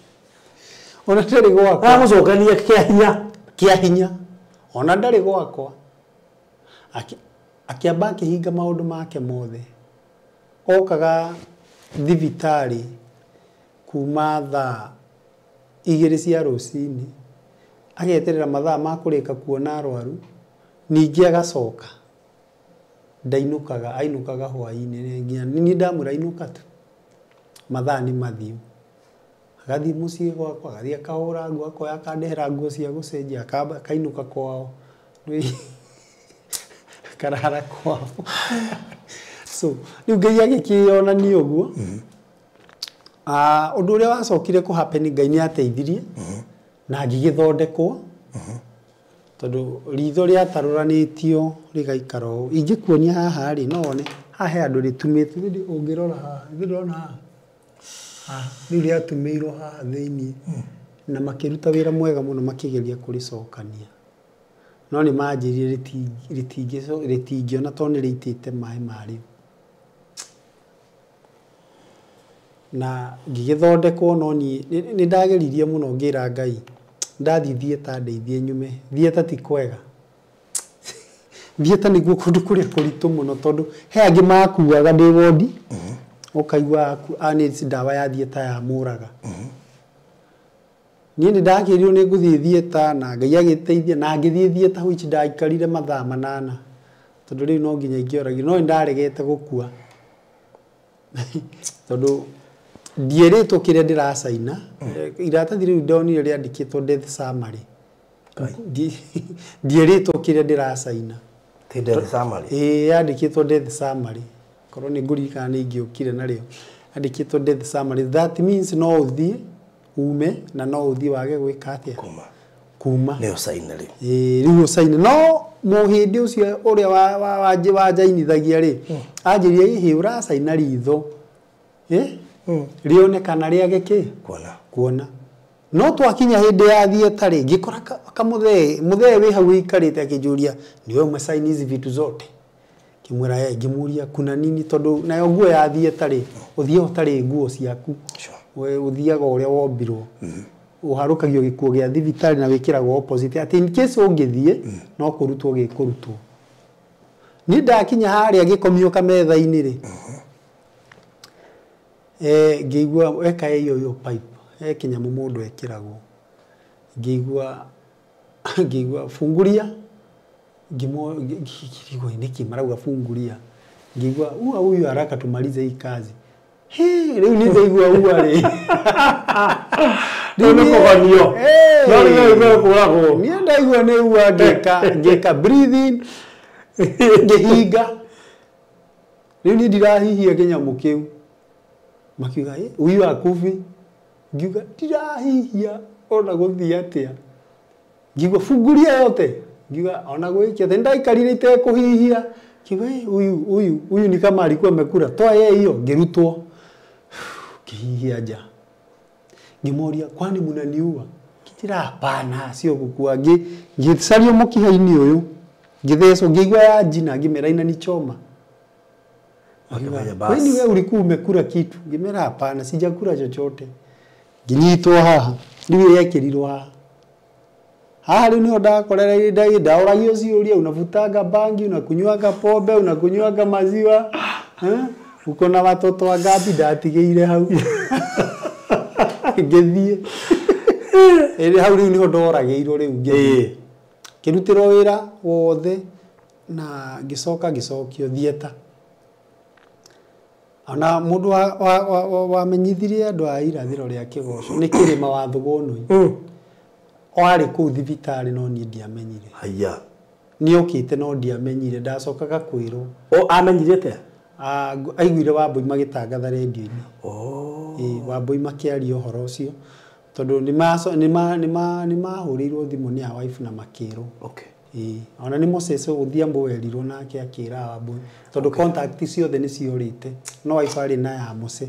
Ona ndarĩ gwakwa. Agũcokania kĩa hinya. Kĩa hinya. Ona ndarĩ gwakwa. Akĩamba akĩhinga maũndũ make mothe. Okaga thibitarĩ kuma thaa 2 cia rũcinĩ. Ageterera mathaa ma kũrĩka kuona arwaru. Ningĩ agacoka. Ndainũkaga, ainũkaga hwaĩ-inĩ nginya niĩ ndamwĩra inũka tu. Mathaa nĩ mathiu. Agathiĩ mũciĩ gwakwa, agathiĩ akahũra nguo, akoya akandehera nguo cia gũcenjia, akainũka kwao. Akarara kwao. So, rĩu Ngai agĩkĩonania ũguo. Ũndũ ũrĩa wacokire kũ happen Ngai nĩ ateithirie na ngĩgĩthondekwo. Tondũ ritho rĩatarũranĩtio rĩgaikara ũũ. Ingĩkuonia haha rĩ, no wone haha he handũ rĩtumĩtwo. Rĩu ũngĩrora haha, ndĩrona haha. Haha, rĩu rĩatumĩirwo haha thĩiniĩ. Na makĩruta wĩra mwega mũno makĩgeria kũrĩcokania. No nĩ manjĩrire rĩtingĩona tondũ nĩ rĩitĩte maĩ marĩo. Na ngĩgĩthondekwo no niĩ nĩ ndageririe mũno ngĩra Ngai ndathiĩ theatre ndeithie nyume. Theatre ti kwega. Theatre nĩguo kũndũ kũrĩa kũritũ mũno tondũ he angĩ makuaga ndĩ wondi. Ũkaigua nĩ ndawa ya thieta ya mũraga. Niĩ nĩ ndakĩrirwo nĩ ngũthiĩ thieta na Ngai agĩteithia na ngĩthiĩ thieta which ndaikarire mathaa 8 tondũ rĩu no nginya ingĩoragio no nĩndaregete gũkua tondũ ndierĩtwo kĩrĩa ndĩracaina. Iratathi rĩu ndonire rĩandĩkĩtwo death summary. Ndierĩtwo kĩrĩa ndĩracaina. Ti death summary. Ĩĩ yandĩkĩtwo death summary. Korwo nĩ ngũririkana nĩ ingĩũkire narĩo. Yandĩkĩtwo death summary. That means no ũthiĩ ume na no ũthiĩ wage gwĩka atĩa? Kuma. Nĩ ũcaine rĩu. Ĩĩ rĩu ũcaine. No mũhĩndĩ ũcio ũrĩa wanjainithagia rĩ, anjĩrire ĩhĩ ũracaina ritho. Rĩonekana rĩage kĩ? Kuona. No twakinya hĩndĩ ya thieta rĩ, ngĩkora kamũthee, mũthee wĩ hau wĩikarĩte akĩnjũria, nĩwe umesaini hizi vitu zote? Ngĩmwĩra ĩ, ngĩmũria kuna nini tondũ nayo nguo ya thieta rĩ, ũthiaga ũtarĩ nguo ciaku. We ũthiaga ũrĩa wombirwo. Ũharũkagio gĩkuo gĩa thibitarĩ na wĩkĩragwo opposite. Atĩ in case ũngĩthiĩ, no kũrutwo gĩkũrutwo. Niĩ ndakinya harĩa gĩkomio kametha-inĩ rĩ, ngĩigua eka ĩyo ĩyo pipe, he kĩnyamũ mũndũ ekĩragwo. Ngĩigua funguria, ngĩigua nĩkĩ marauga funguria. Ngĩigua ua huyu haraka tumalize hii kazi. He, rĩu nĩ ndaigua ua rĩ. Rĩu nĩ kũgonio. No rĩu nĩ kũragwo. Niĩ ndaigua nĩ ua ngĩka breathe in, ngĩhinga. Rĩu niĩ ndirahihia kĩnyamũ kĩu. Makiuga huyu hakufi. Ngiuga ndirahihia ona gũthiĩ atĩa. Ngiuga funguria yote. Ngiuga ona gwĩki atĩa ndaikarire itekũhihia. Ngiuga huyu huyu ni kama alikuwa amekula. Toa yeye hiyo ngĩrutwo. Ngĩhihia nja. Ngĩmoria kwani mnaniua? Ngĩtira hapana sio gũkua. Ngĩcario mũkiha-inĩ ũyũ. Ngĩthecwo ngĩigua ya njina ngĩmera inanichoma. Kwani wewe ulikuwa umekula kitu? Ngĩmera hapana sijakula chochote. Nginyitwo haha. Rĩu yekĩrirwo haha. Haha rĩu nĩho ndakorera ndaũragio ciũria, unavutaga bangi, unakunywaga pombe, unakunywaga maziwa. Uko na watoto wangapi? Ndatigĩire hau. Ngĩthiĩ. Ĩrĩ hau rĩu nĩho ndoragĩirwo rĩu ngĩthiĩ. Ngĩrutĩrwo wĩra wothe na ngĩcoka ngĩcokio thieta. Ona mũndũ wamenyithirie andũ a irathĩro rĩa Kĩgoco nĩ Kĩrĩma wa Thũgũnũi. Warĩ kũu thibitarĩ no niĩ ndiamenyire. Haya. Nĩokĩte no ndiamenyire, ndacokaga kwĩrwo. O amenyire atĩa? Aiguire Wambui magĩtangatha rendio-inĩ. Wambui makĩaria ũhoro ũcio tondũ nĩmahũrĩirwo thimũ nĩ a wife na makĩrwo. Ona nĩ Moses Odhiambo werirwo nake akĩra Wambui tondũ contact ciothe nĩ ciorĩte no wife arĩ na ya Mose.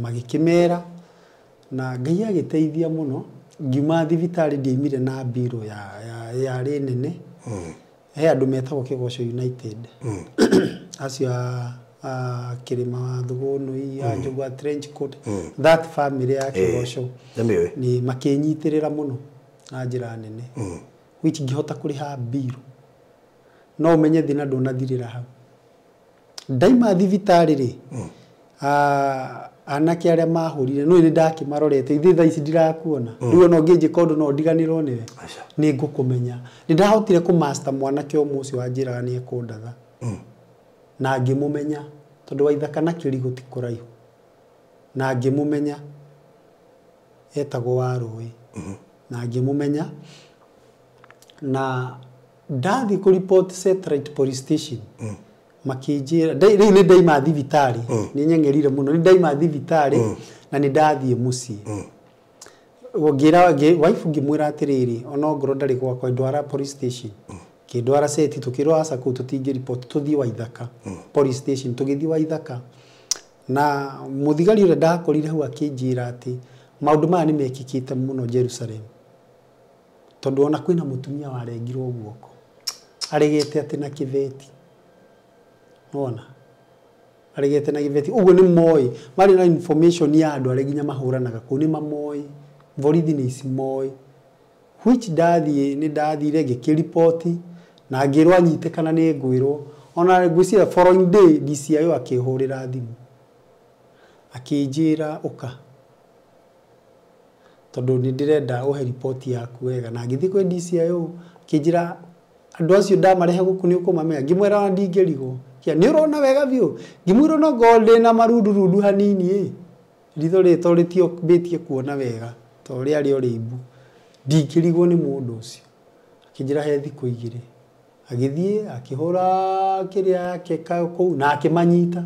Magĩkĩmera na Ngai agĩteithia mũno. Ngiuma thibitarĩ ndiaimire na mbirũ yarĩ nene. He andũ metagwo Kĩgoco United. Acio a Kĩrĩma wa Thũgũnũi, a Njũgũa trench coat, that family ya Kĩgoco nĩ makĩnyitĩrĩra mũno na njĩra nene. Which ngĩhota kũrĩha mbirũ. No ũmenye thĩna ndũnathirĩra hau. Ndaima thibitarĩ rĩ, anake arĩa mahũrire no nĩ ndakĩmarorete ithuĩ thaa ici ndirakuona. Rĩu ona ũngĩnjĩka ũndũ no ndiganĩrwo nĩwe. Nĩ ngũkũmenya. Nĩ ndahotire kũmaster mwanake ũmwe ũcio wanjĩraga nĩ ekũndatha. Na ngĩmũmenya tondũ Waithaka na Kĩrigũ ti kũraihu. Na ngĩmũmenya etagwo Warũĩ. Na ngĩmũmenya na ndathiĩ kũripoti Satellite Police Station. Makĩnjĩra rĩu nĩ ndaima thibitarĩ, nĩ nyeng'erire mũno, nĩ ndaima thibitarĩ na nĩ ndathiĩ mũciĩ. Ngĩra wife ngĩmwĩra atĩrĩrĩ, ona ongorwo ndarĩ gwakwa ndwara police station. Kĩndwara seti tũkĩrwo aca kũu tũtingĩripoti tũthiĩ Waithaka police station. Tũgĩthiĩ Waithaka na mũthigari ũrĩa ndakorire hau akĩnjĩra atĩ maũndũ maya nĩ mekĩkĩte mũno Jerusalem tondũ ona kwĩna mũtumia warengirwo guoko aregete atĩ na kĩbeti. Nona aregete na kĩbeti ũguo nĩ moĩ marĩ na information ya andũ arĩa nginya mahũranaga kũu nĩ mamoĩ borithi nĩ ici moĩ. Which ndathiĩ nĩ ndathire ngĩkĩripoti na ngĩrwo anyitĩkana nĩ ngwĩrwo. Ona ngwĩciria following day DCIO akĩhũrĩra thimũ akĩnjĩra ũka tondũ nĩ ndĩrenda ũhe riboti yaku wega. Na ngĩthiĩ kwĩ DCIO akĩnjĩra andũ acio ndamarehe gũkũ nĩ ũkũmamenya. Ngĩmwĩra ona ndingĩrigwo. Kĩa nĩ ũrona wega biũ. Ngĩmwĩra no ngorwo ndĩna marundurundu hanini ĩ ritho rĩrĩ to rĩtiambĩtie kuona wega to rĩarĩ o rĩimbu. Ndingĩrigwo nĩ mũndũ ũcio. Akĩnjĩra he thikũ igĩrĩ. Agĩthiĩ akĩhũra kĩrĩa yake kũu na akĩmanyita.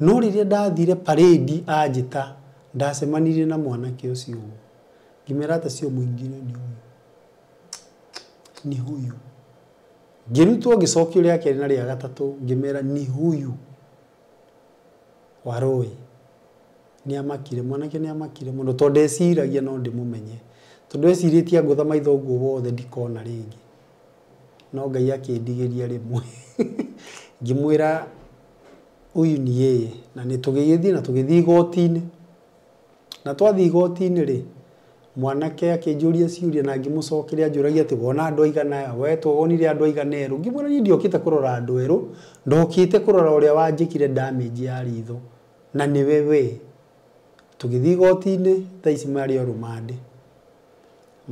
No rĩrĩa ndathire parade anjĩta ndacemanirie na mwanake ũcio ũguo. Ngĩmera hata sio mwingine ni huyu. Ni huyu. Ngĩrutwo ngĩcokio rĩa kerĩ na rĩa gatatũ ngĩmera ni huyu. Warũĩ. Nĩamakire mwanake nĩamakire mũno tondũ ndeciragia no ndĩmũmenye. Tondũ ecirĩtie angũtha maitho ũguo wothe ndikona rĩngĩ. No Ngai akĩndigĩria rĩmwe. Ngĩmwĩra huyu ni yeye. Na nĩ tũgĩgĩthiĩ na tũgĩthiĩ igoti-inĩ. Na twathiĩ igoti-inĩ rĩ mwanake akĩnjũria ciũria na ngĩmũcokeria anjũragia atĩ wona andũ aigana aya we tuonire andũ aigana erũ. Ngĩmwĩra niĩ ndiokĩte kũrora andũ erũ, ndokĩte kũrora ũrĩa wanjĩkire damage ya ritho na nĩwe we. Tũgĩthiĩ igoti-inĩ thaa ici marĩ o rũmande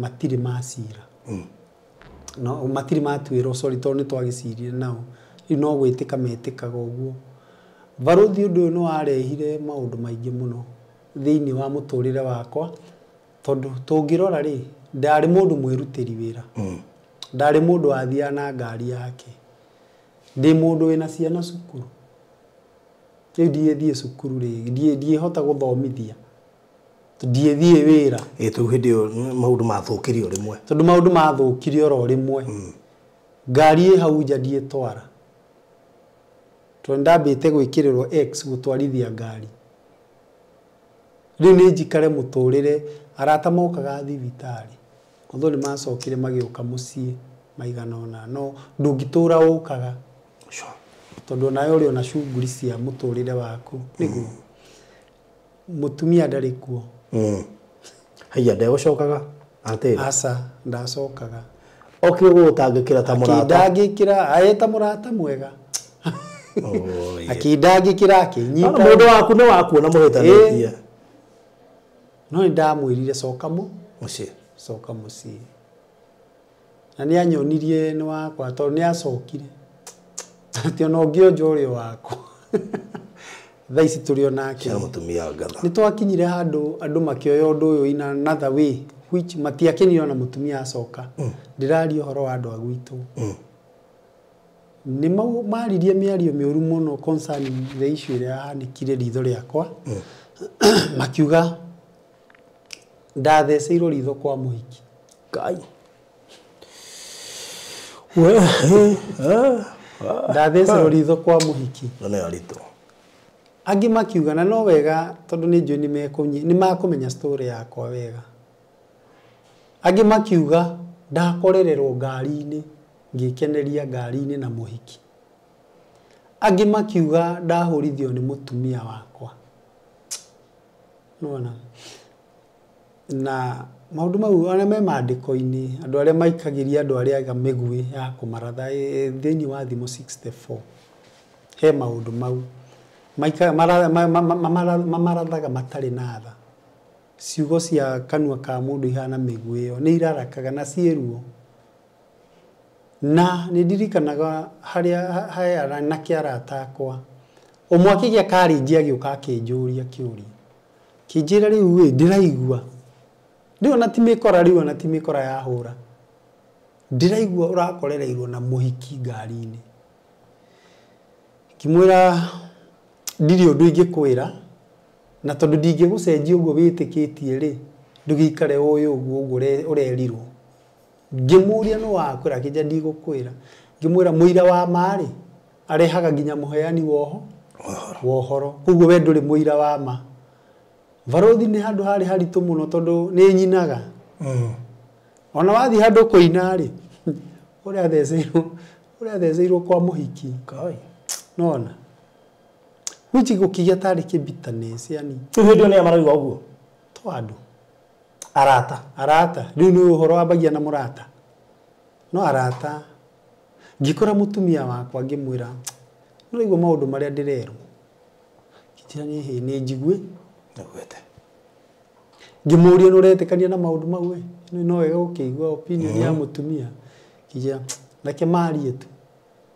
matirĩ macira. No matirĩ matuĩrwo sorry tondũ nĩ twagĩcirire nao. Rĩu no gwĩtĩka metĩkaga ũguo. Barũthi ũndũ ũyũ nĩ warehire maũndũ maingĩ mũno thĩinĩ wa mũtũrĩre wakwa tondũ tũngĩrora rĩ ndarĩ mũndũ mwĩrutĩri wĩra. Ndarĩ mũndũ wathiaga na ngari yake. Ndĩ mũndũ wĩna ciana cukuru. Rĩu ndiĩthiĩ cukuru rĩ ndiĩhota gũthomithia. Ndiĩthiĩ wĩra. Ĩ tondũ hĩndĩ ĩyo maũndũ mathũkirio rĩmwe. Tondũ maũndũ mathũkirio oro rĩmwe. Ngari ĩ hau nja ndiĩtwara. Tondũ ndambĩte gwĩkĩrĩrwo X gũtwarithia ngari. Rĩu nĩ njikare mũtũrĩre arata mokaga thibitarĩ. Although nĩ macokire magĩũka mũciĩ maigana ũna no ndũngĩtũra ũkaga. Tondũ onawe ũrĩ ona cunguri cia mũtũrĩre waku nĩguo. Mũtumia ndarĩ kuo. Haiya ndegũcokaga atĩrĩ. Aca ndacokaga. Okire gũgũtangĩkĩra ta mũrata. Akĩndangĩkĩra aĩ ta mũrata mwega. Akĩndangĩkĩra akĩnyita. Mũndũ waku nĩ wakuona mũhĩtanĩtie. No nĩ ndamwĩrire coka mũciĩ. Coka mũciĩ. Na nĩ anyonirie nĩ wakwa tondũ nĩ acokire. Atĩ ona ũngĩonja ũrĩ wakwa. Thaa ici tũrĩ o nake. Cia mũtumia ngatha. Nĩ twakinyire handũ andũ makĩoya ũndũ ũyũ in another way which matiakenire ona mũtumia acoka. Ndĩraria ũhoro wa andũ a gwitũ. Nĩ maririe mĩario mĩũru mũno concerning the issue ĩrĩa yahanĩkire ritho rĩakwa. Makiuga ndatheceirwo ritho kwa mũhiki. Ngai. We ndatheceirwo ritho kwa mũhiki. Na nĩ aritũ. Angĩ makiuga na no wega tondũ nĩ njũĩ nĩ makũmenya story yakwa wega. Angĩ makiuga ndakorererwo ngari-inĩ ngĩkeneria ngari-inĩ na mũhiki. Angĩ makiuga ndahũrithio nĩ mũtumia wakwa. Nĩwona? Na maũndũ mau arĩa me maandĩko-inĩ andũ arĩa maikagĩria andũ arĩa ega mĩguĩ ya kũmaratha thĩinĩ wa thimũ 64 he maũndũ mau mamarathaga matarĩ na tha. Ciugo cia kanua ka mũndũ ihana mĩguĩ ĩyo nĩ irarakaga na ciĩ ruo. Na nĩ ndirikanaga harĩa he anake arata akwa ũmwe akĩgĩa karĩnji agĩũka akĩnjũria kĩũria kĩnjĩra rĩu ĩ ndĩraigua rĩu ona ti mĩkora rĩu ona ti mĩkora yahũra ndĩraigua ũrakorereirwo na mũhiki ngari-inĩ. Ngĩmwĩra ndirĩ ũndũ ingĩkwĩra na tondũ ndingĩgũcenjia ũguo wĩtĩkĩtie rĩ ndũgĩikare ũĩ ũguo ũguo ũrerirwo. Ngĩmũria nĩ wakwĩra akĩnjĩra ndigũkwĩra. Ngĩmwĩra mũira wa ma rĩ arehaga nginya mũheani wa ũhoro koguo we ndũrĩ mũira wa ma. Barũthi nĩ handũ harĩ haritũ mũno tondũ nĩ nyinaga. Ona wathiĩ handũ kũina rĩ ũrĩa atheceirwo kwa mũhiki. Nĩwona? Which gũkĩgĩa tarĩ kĩ bitterness yani. Rĩu hĩndĩ ĩyo nĩa marauga ũguo? To andũ. Arata. Arata. Rĩu nĩ ũhoro wambagia na mũrata. No arata. Ngĩkora mũtumia wakwa ngĩmwĩra nĩũraigua maũndũ marĩa ndĩrerwo. Kĩnjĩra nĩ hĩ nĩ njigue. Nĩguĩte. Ngĩmũria nĩũretĩkania na maũndũ mau ĩ? No wega gũkĩigua opinion ya mũtumia. Kĩnjĩra reke marie tu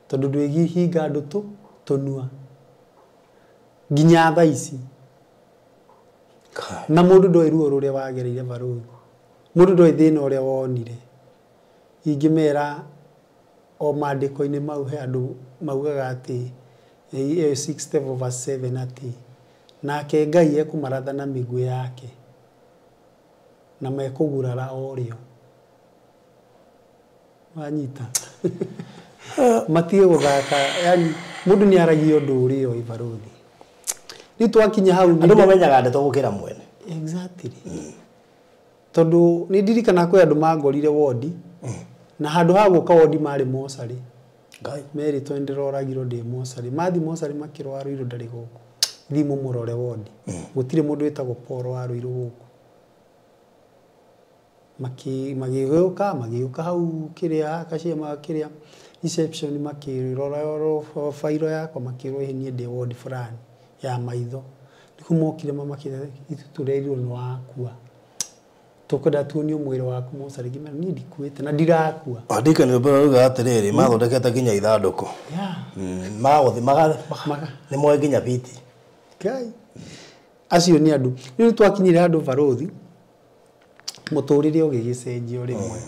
tondũ ndwĩhinga andũ tu tũnua nginya thaa ici. Na mũndũ ndoĩ ruo rũrĩa wagereire barũthi, mũndũ ndoĩ thĩna ũrĩa wonire. Ingĩmera o maandĩko-inĩ mau he andũ maugaga atĩ 60 verse 7 atĩ nake Ngai ekũmaratha na mĩguĩ yake na mekũgurara o rĩo. Wanyita? Matige gũthaka, yani mũndũ nĩ aragia ũndũ ũrĩa oĩ barũthi. Rĩu twakinya hau Andũ mamenyaga ndeto gũkĩra mwene. Exactly. Tondũ nĩ ndirikana kwĩ andũ mangorire wodi na handũ ha gũka wodi marĩ mocarĩ. Ngai. Merĩtwo nĩndĩroragirwo ndĩ mocarĩ. Mathi mocarĩ makĩrwo Ruiru ndarĩ gũkũ. Thiĩ mũmũrore wodi. Gũtirĩ mũndũ wĩtagwo Paul wa Ruiru gũkũ. Magĩũka magĩũka hau kĩrĩa kaciema kĩrĩa reception makĩrora fairo yakwa makĩrwo ĩĩ niĩ ndĩ wodi fulani ya maitho. Nĩkuo mokire mamakĩte ithuĩ tũrerirwo nĩ wakua. Tũkwenda tuonio mwĩrĩ waku mocarĩ. Ngĩmera niĩ ndikuĩte na ndirakua. Andĩka nĩ rũmbe atĩrĩrĩ mathondekete nginya ithandũkũ. Yeah. Magũthi nĩ moĩ nginya biti. Ngai. Acio nĩ andũ. Rĩu twakinyire handũ barũthi mũtũrĩre ũgĩgĩcenjio rĩmwe.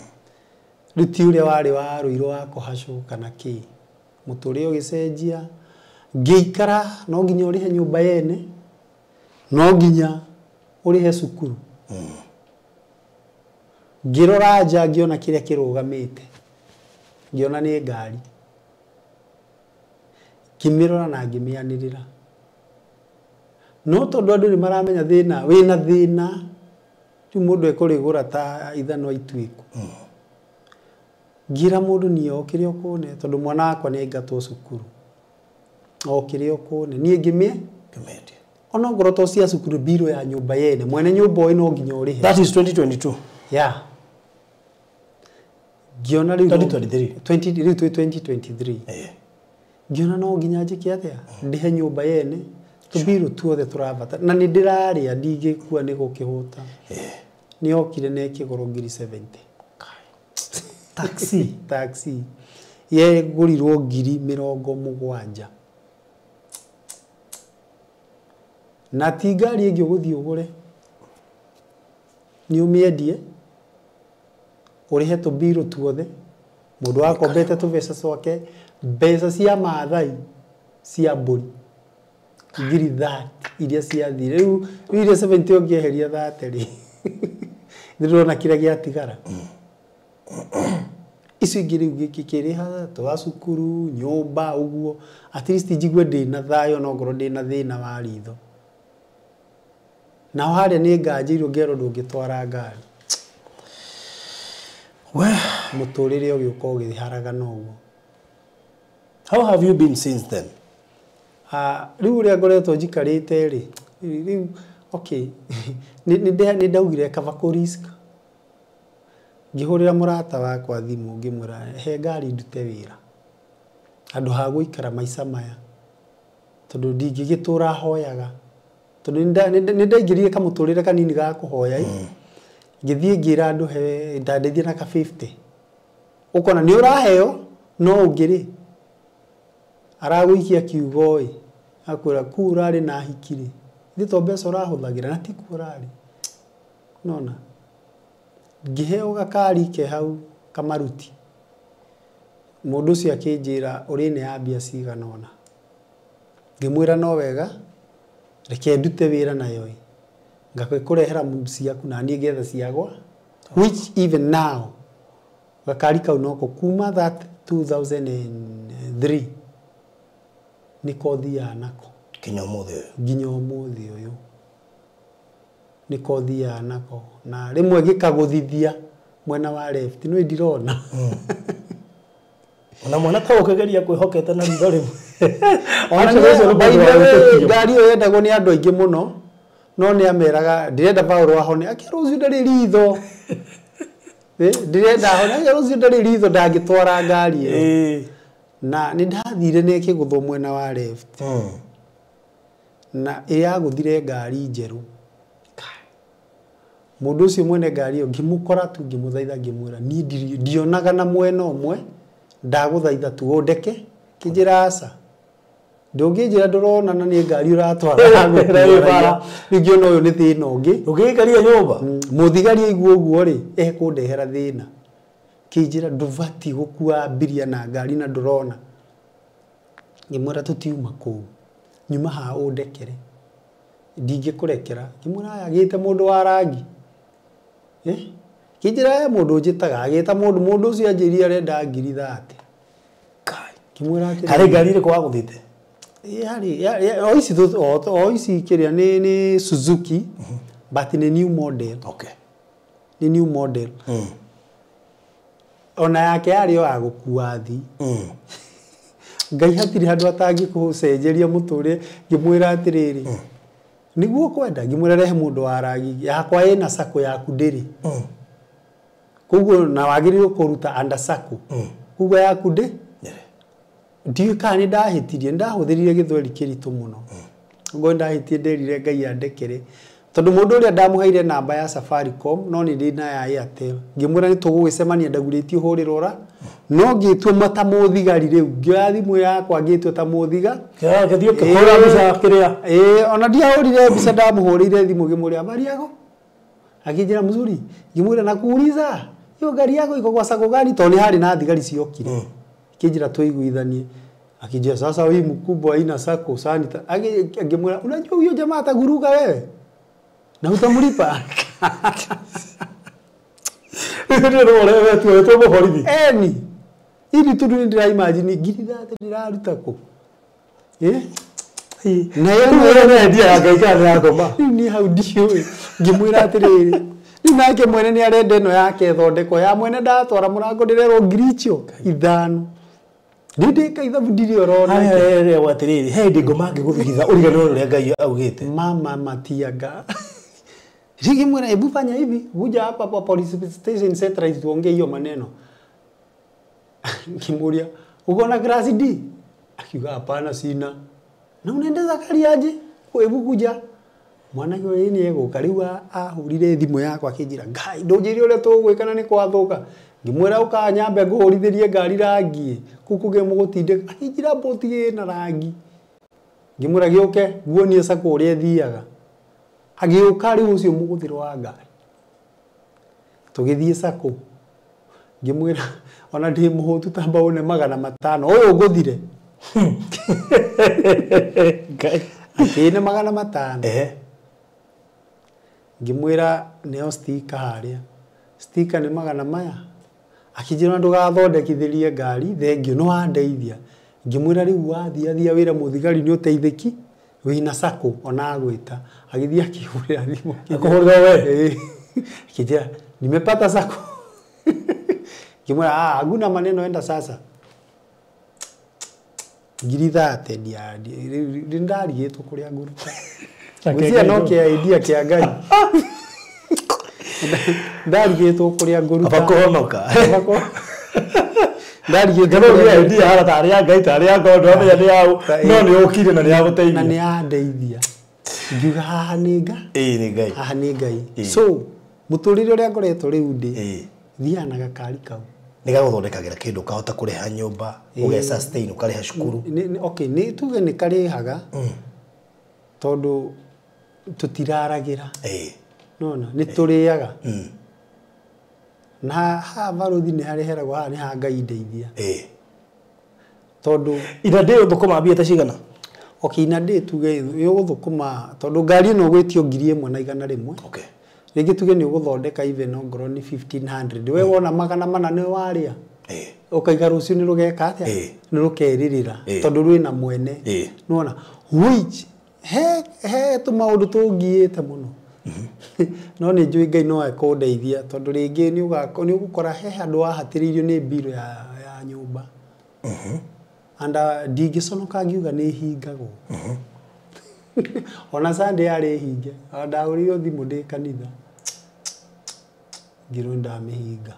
Rĩu ti ũrĩa warĩ wa Ruiru wa kũhacũ kana kĩ. Mũtũrĩre ũgĩcenjia. Ngĩikara no nginya ũrĩhe nyũmba yene, no nginya ũrĩhe cukuru. Ngĩrora nja ngĩona kĩrĩa kĩrũgamĩte. Ngĩona nĩ ngari. Ngĩmĩrora na ngĩmĩanĩrĩra. No tondũ andũ nĩ maramenya thĩna, wĩna thĩna, rĩu mũndũ ekũrĩgũra ta ithanwa ituĩku. Ngĩra mũndũ niĩ o kĩrĩa ũkũne tondũ mwana wakwa nĩ aingatwo cukuru. O kĩrĩa ũkũne. Niĩ ngĩmĩe Ngĩmendia. Onokorwo to cia cukuru mbirũ ya nyũmba yene, mwene nyũmba ũyũ no nginya ũrĩhe. That is 2022. Yeah. Ngĩona rĩu 2023. 20 rĩu twĩ 2023. Ngĩona no nginya njĩke atĩa? Ndĩhe nyũmba yene, tũmbirũ tuothe tũrabata na nĩ ndĩrarĩa ndingĩkua nĩ gũkĩhũta. Nĩ yokire na ĩkĩgũrwo ngiri 70. Taxi. Taxi. Yegũrirwo ngiri 70. Na ti ngari ĩngĩ ũgũthiĩ ũgũre. Nĩ ũmĩendie, ũrĩhe tũmbirũ tuothe, mũndũ wakombete tũbeca twake, mbeca cia Maathai cia mbũri ngiri 30 iria ciathire. Rĩu iria 70 ũngĩeheria 30 rĩ, ndĩrona kĩrĩa gĩatigara. Icio ingĩ rĩu gĩkĩrĩha twa cukuru, nyũmba ũguo, at least njigue ndĩna thayũ onokorwo ndĩna thĩna wa ritho. Naho harĩa nĩ nganjĩirwo ngerwo ndũngĩtwara ngari. We Mũtũrĩre ũgĩũka ũgĩharagana ũguo. How have you been since then? Rĩu ũrĩa ngoretwo njikarĩte rĩ, rĩu okay, nĩ ndaugire kaba kũ risk. Ngĩhũrĩra mũrata wakwa thimũ ngĩmwĩra he ngari ndute wĩra. Handũ ha gũikara maica maya. Tondũ ndingĩgĩtũra hoyaga. Tondũ nĩ ndaingĩrire kamũtũrĩre kanini ga kũhoya ĩ. Ngĩthiĩ ngĩra andũ he ndandeithie na ka 50. Ũkona nĩ ũraheo no ũngĩ rĩ aragũikia kiugo ĩ akwĩra kuu ũrarĩ na hiki rĩ ithe to mbeca ũrahũthagĩra na ti kuo ũrarĩ. Nona ngĩheo gakari ke hau kamaruti. Mũndũ ũcio akĩnjĩra ũrĩ nĩ ya mbia cigana ũna. Ngĩmwĩra no wega reke ndute wĩra nayo ĩ. Ngakũrehera ciaku na niĩ ngetha ciakwa which even now gakari kau noko kuma that 2003 nĩko thiaga nako Nginya ũmũthĩ ũyũ. Nginya ũmũthĩ ũyũ nĩko thiaga nako na rĩmwe gĩkagũthithia mwena wa left nĩ ndirona. Ona mwana ta ũkĩgeria kwĩhokete na ritho rĩmwe. Ona Actually, ũcio nĩ by mũndũ the wa way, wĩtĩkio. ngari ĩyo yendagwo nĩ andũ aingĩ mũno no nĩ ameraga ndĩrenda Paul ahone akĩra ũcio ndarĩ ritho. Ndĩrenda ahone akĩra ũcio ndarĩ ritho ndangĩtwara ngari ĩyo. Na nĩ ndathire na ĩkĩgũthwo mwena wa left. Na ĩyagũthire ngari njerũ. Mũndũ ũcio mwene ngari ĩyo ngĩmũkora tu ngĩmũthaitha ngĩmwĩra niĩ ndionaga na mwena ũmwe ndagũthaitha tu ũndeke kĩnjĩra aca ndũngĩnjĩra ndũrona na nĩ ngari ũratwara rĩu ngĩona ũyũ nĩ thĩna ũngĩ ũngĩikaria nyũmba mũthigari aigua ũguo rĩ ekũndehera thĩna kĩnjĩra ndũbatiĩ gũkua abiria na ngari na ndũrona ngĩmwĩra tũtiuma kũu nyuma haha ũndekere ndingĩkũrekera ngĩmwĩra aya agĩte mũndũ wa rangi kĩnjĩra he mũndũ njĩtaga agĩta mũndũ mũndũ ũcio anjĩrire arenda ngiri 30 ngĩmwĩra atĩrĩ karĩ ngari ĩrĩkũ wagũthĩte yarĩ o ici o ici kĩrĩa nĩ Suzuki but nĩ new model. Okay. Nĩ new model. Ona yake yarĩ o ya gũkua thi. Ngai hatirĩ handũ atangĩkũcenjeria mũtũrĩre ngĩmwĩra atĩrĩrĩ nĩguo kwenda ngĩmwĩra rehe mũndũ wa rangi yakwa ĩna sacco yaku ndĩrĩ koguo na wagĩrĩirwo kũruta under sacco koguo yaku ndĩ ndiũĩ kana nĩ ndahĩtirie ndahũthĩrire gĩthweri kĩritũ mũno ngo ndahĩtie nderire Ngai andekere tondũ mũndũ ũrĩa ndamũheire namba ya Safaricom no nĩ ndĩ na ya Airtel ngĩmwĩra nĩ tũgũgĩcemania ndagurĩtie hũrĩrwo ora no ngĩtua ta mũthigari rĩu ngĩoya thimũ yakwa ngĩtua ta mũthiga gĩthiĩ ũkĩhũra mbica kĩrĩa ona ndiahũrire mbica ndamũhũrĩire thimũ ngĩmũria habari yako akĩnjĩra mzuri ngĩmwĩra nakuuliza hiyo gari yako iko kwa sako gani tondũ nĩ harĩ na thigari ciokire kĩnjĩra tũiguithanie akijia sasa huyu mkubwa haina sako sanita akimwona unajua huyo jamaa ataguruka wewe na utamlipa ndio wewe tu tu borithi eni ili tu ndira imagine ngiri thate ndiraruta ku na yeye ndio ya Ngai kana yakoma ni hau ndiũĩ ngĩmwĩra atĩrĩrĩ rĩu nake mwene nĩ arenda ĩno yake ĩthondekwo ya mwene ndatwara mũrango ndĩrerwo ngiri icio ithano ndĩndĩka ithabu ndirĩ orona rĩrĩa atĩrĩrĩ he hĩndĩ ngoma ngĩgũthigitha ũriganĩrwo ũrĩa Ngai augĩte mama matianga ngĩmwĩra hebu fanya hivi kuja hapa kwa police station central tuongee hiyo maneno ngĩmũria uko na class D akiuga hapana sina na unaendeza gari aje hebu kuja mwanake ũyũ nĩ egũka rĩu ahũrire thimũ yakwa akĩnjĩra Ngai ndũnjĩre ũrĩa tũgwĩka na nĩ kwathũka ngĩmwĩra ũka nyambe ngũhũrithĩrie ngari rangi kũu kũngĩ mũgũtindĩka akĩnjĩra mbũti ĩna rangi ngĩmwĩra gĩũke nguonie sacco ũrĩa ĩthiaga agĩũka rĩu ũcio mũgũthĩro wa ngari tũgĩthiĩ sacco ngĩmwĩra ona ndĩ mũhũtu ta mbaũ 500 ũyũ ngũthire akĩne 500 ngĩmwĩra neo stika harĩa stika nĩ magana maya akĩnjĩra ndũgathondekithĩrie ngari thengio nĩ wandeithia ngĩmwĩra rĩu wathiathia wĩra mũthigari nĩ ũteithĩki wĩna sacco ona agwĩta agĩthiĩ akĩhũrĩra thimũ akũhũrĩra we akĩnjĩra nimepata sacco ngĩmwĩra ah hakuna maneno enda sasa ngiri thate ndarigĩtwo kũrĩa ngũruta gwĩciria no kĩa idea kĩa Ngai ndarigĩtwo kũrĩa ngũruta kũhonoka ndarigĩtwo kĩa idea hara tarĩ ya Ngai tarĩ ya God wamenya nĩ yau no nĩ ũkire na nĩ yagũteithia na nĩ yandeithia ngiuga haha nĩ Ngai nĩ Ngai haha nĩ Ngai so mũtũrĩre ũrĩa ngoretwo rĩu ndĩ thiaga na gakari kau nĩ gagũthondekagĩra kĩndũ ũkahota kũrĩha nyũmba ũge sustain ũkarĩha cukuru okay nĩ tuge nĩ karĩhaga tondũ tũtiraragĩra nona nĩ tũrĩaga na haha barũthi nĩ harĩheragwo haha nĩ ha Ngai ndeithia tondũ ina ndĩ ũthũkũma mbia ta cigana okay ina ndĩ tuge ũgũthũkũma tondũ ngari ĩno ũgwĩtio 1,100 okay rĩngĩ tuge nĩ ũgũthondeka even ongorwo nĩ 1500 we wona 400 nĩ warĩa ũkaiga rũciũ nĩ rũgeka atĩa nĩ rũkerĩrĩra tondũ rwĩna mwene nĩwona which he tũmaũndũ tũngiĩte mũno no nĩ njũĩ Ngai no ekũndeithia tondũ rĩngĩ nĩ ũgũkora he handũ wahatĩrĩirio nĩ mbirũ ya nyũmba and ndingĩconoka ngiuga nĩ hingagwo ona Sunday yarĩ hinge ndahũrĩirwo thimũ ndĩ kanitha ngĩrwo ndamĩhinga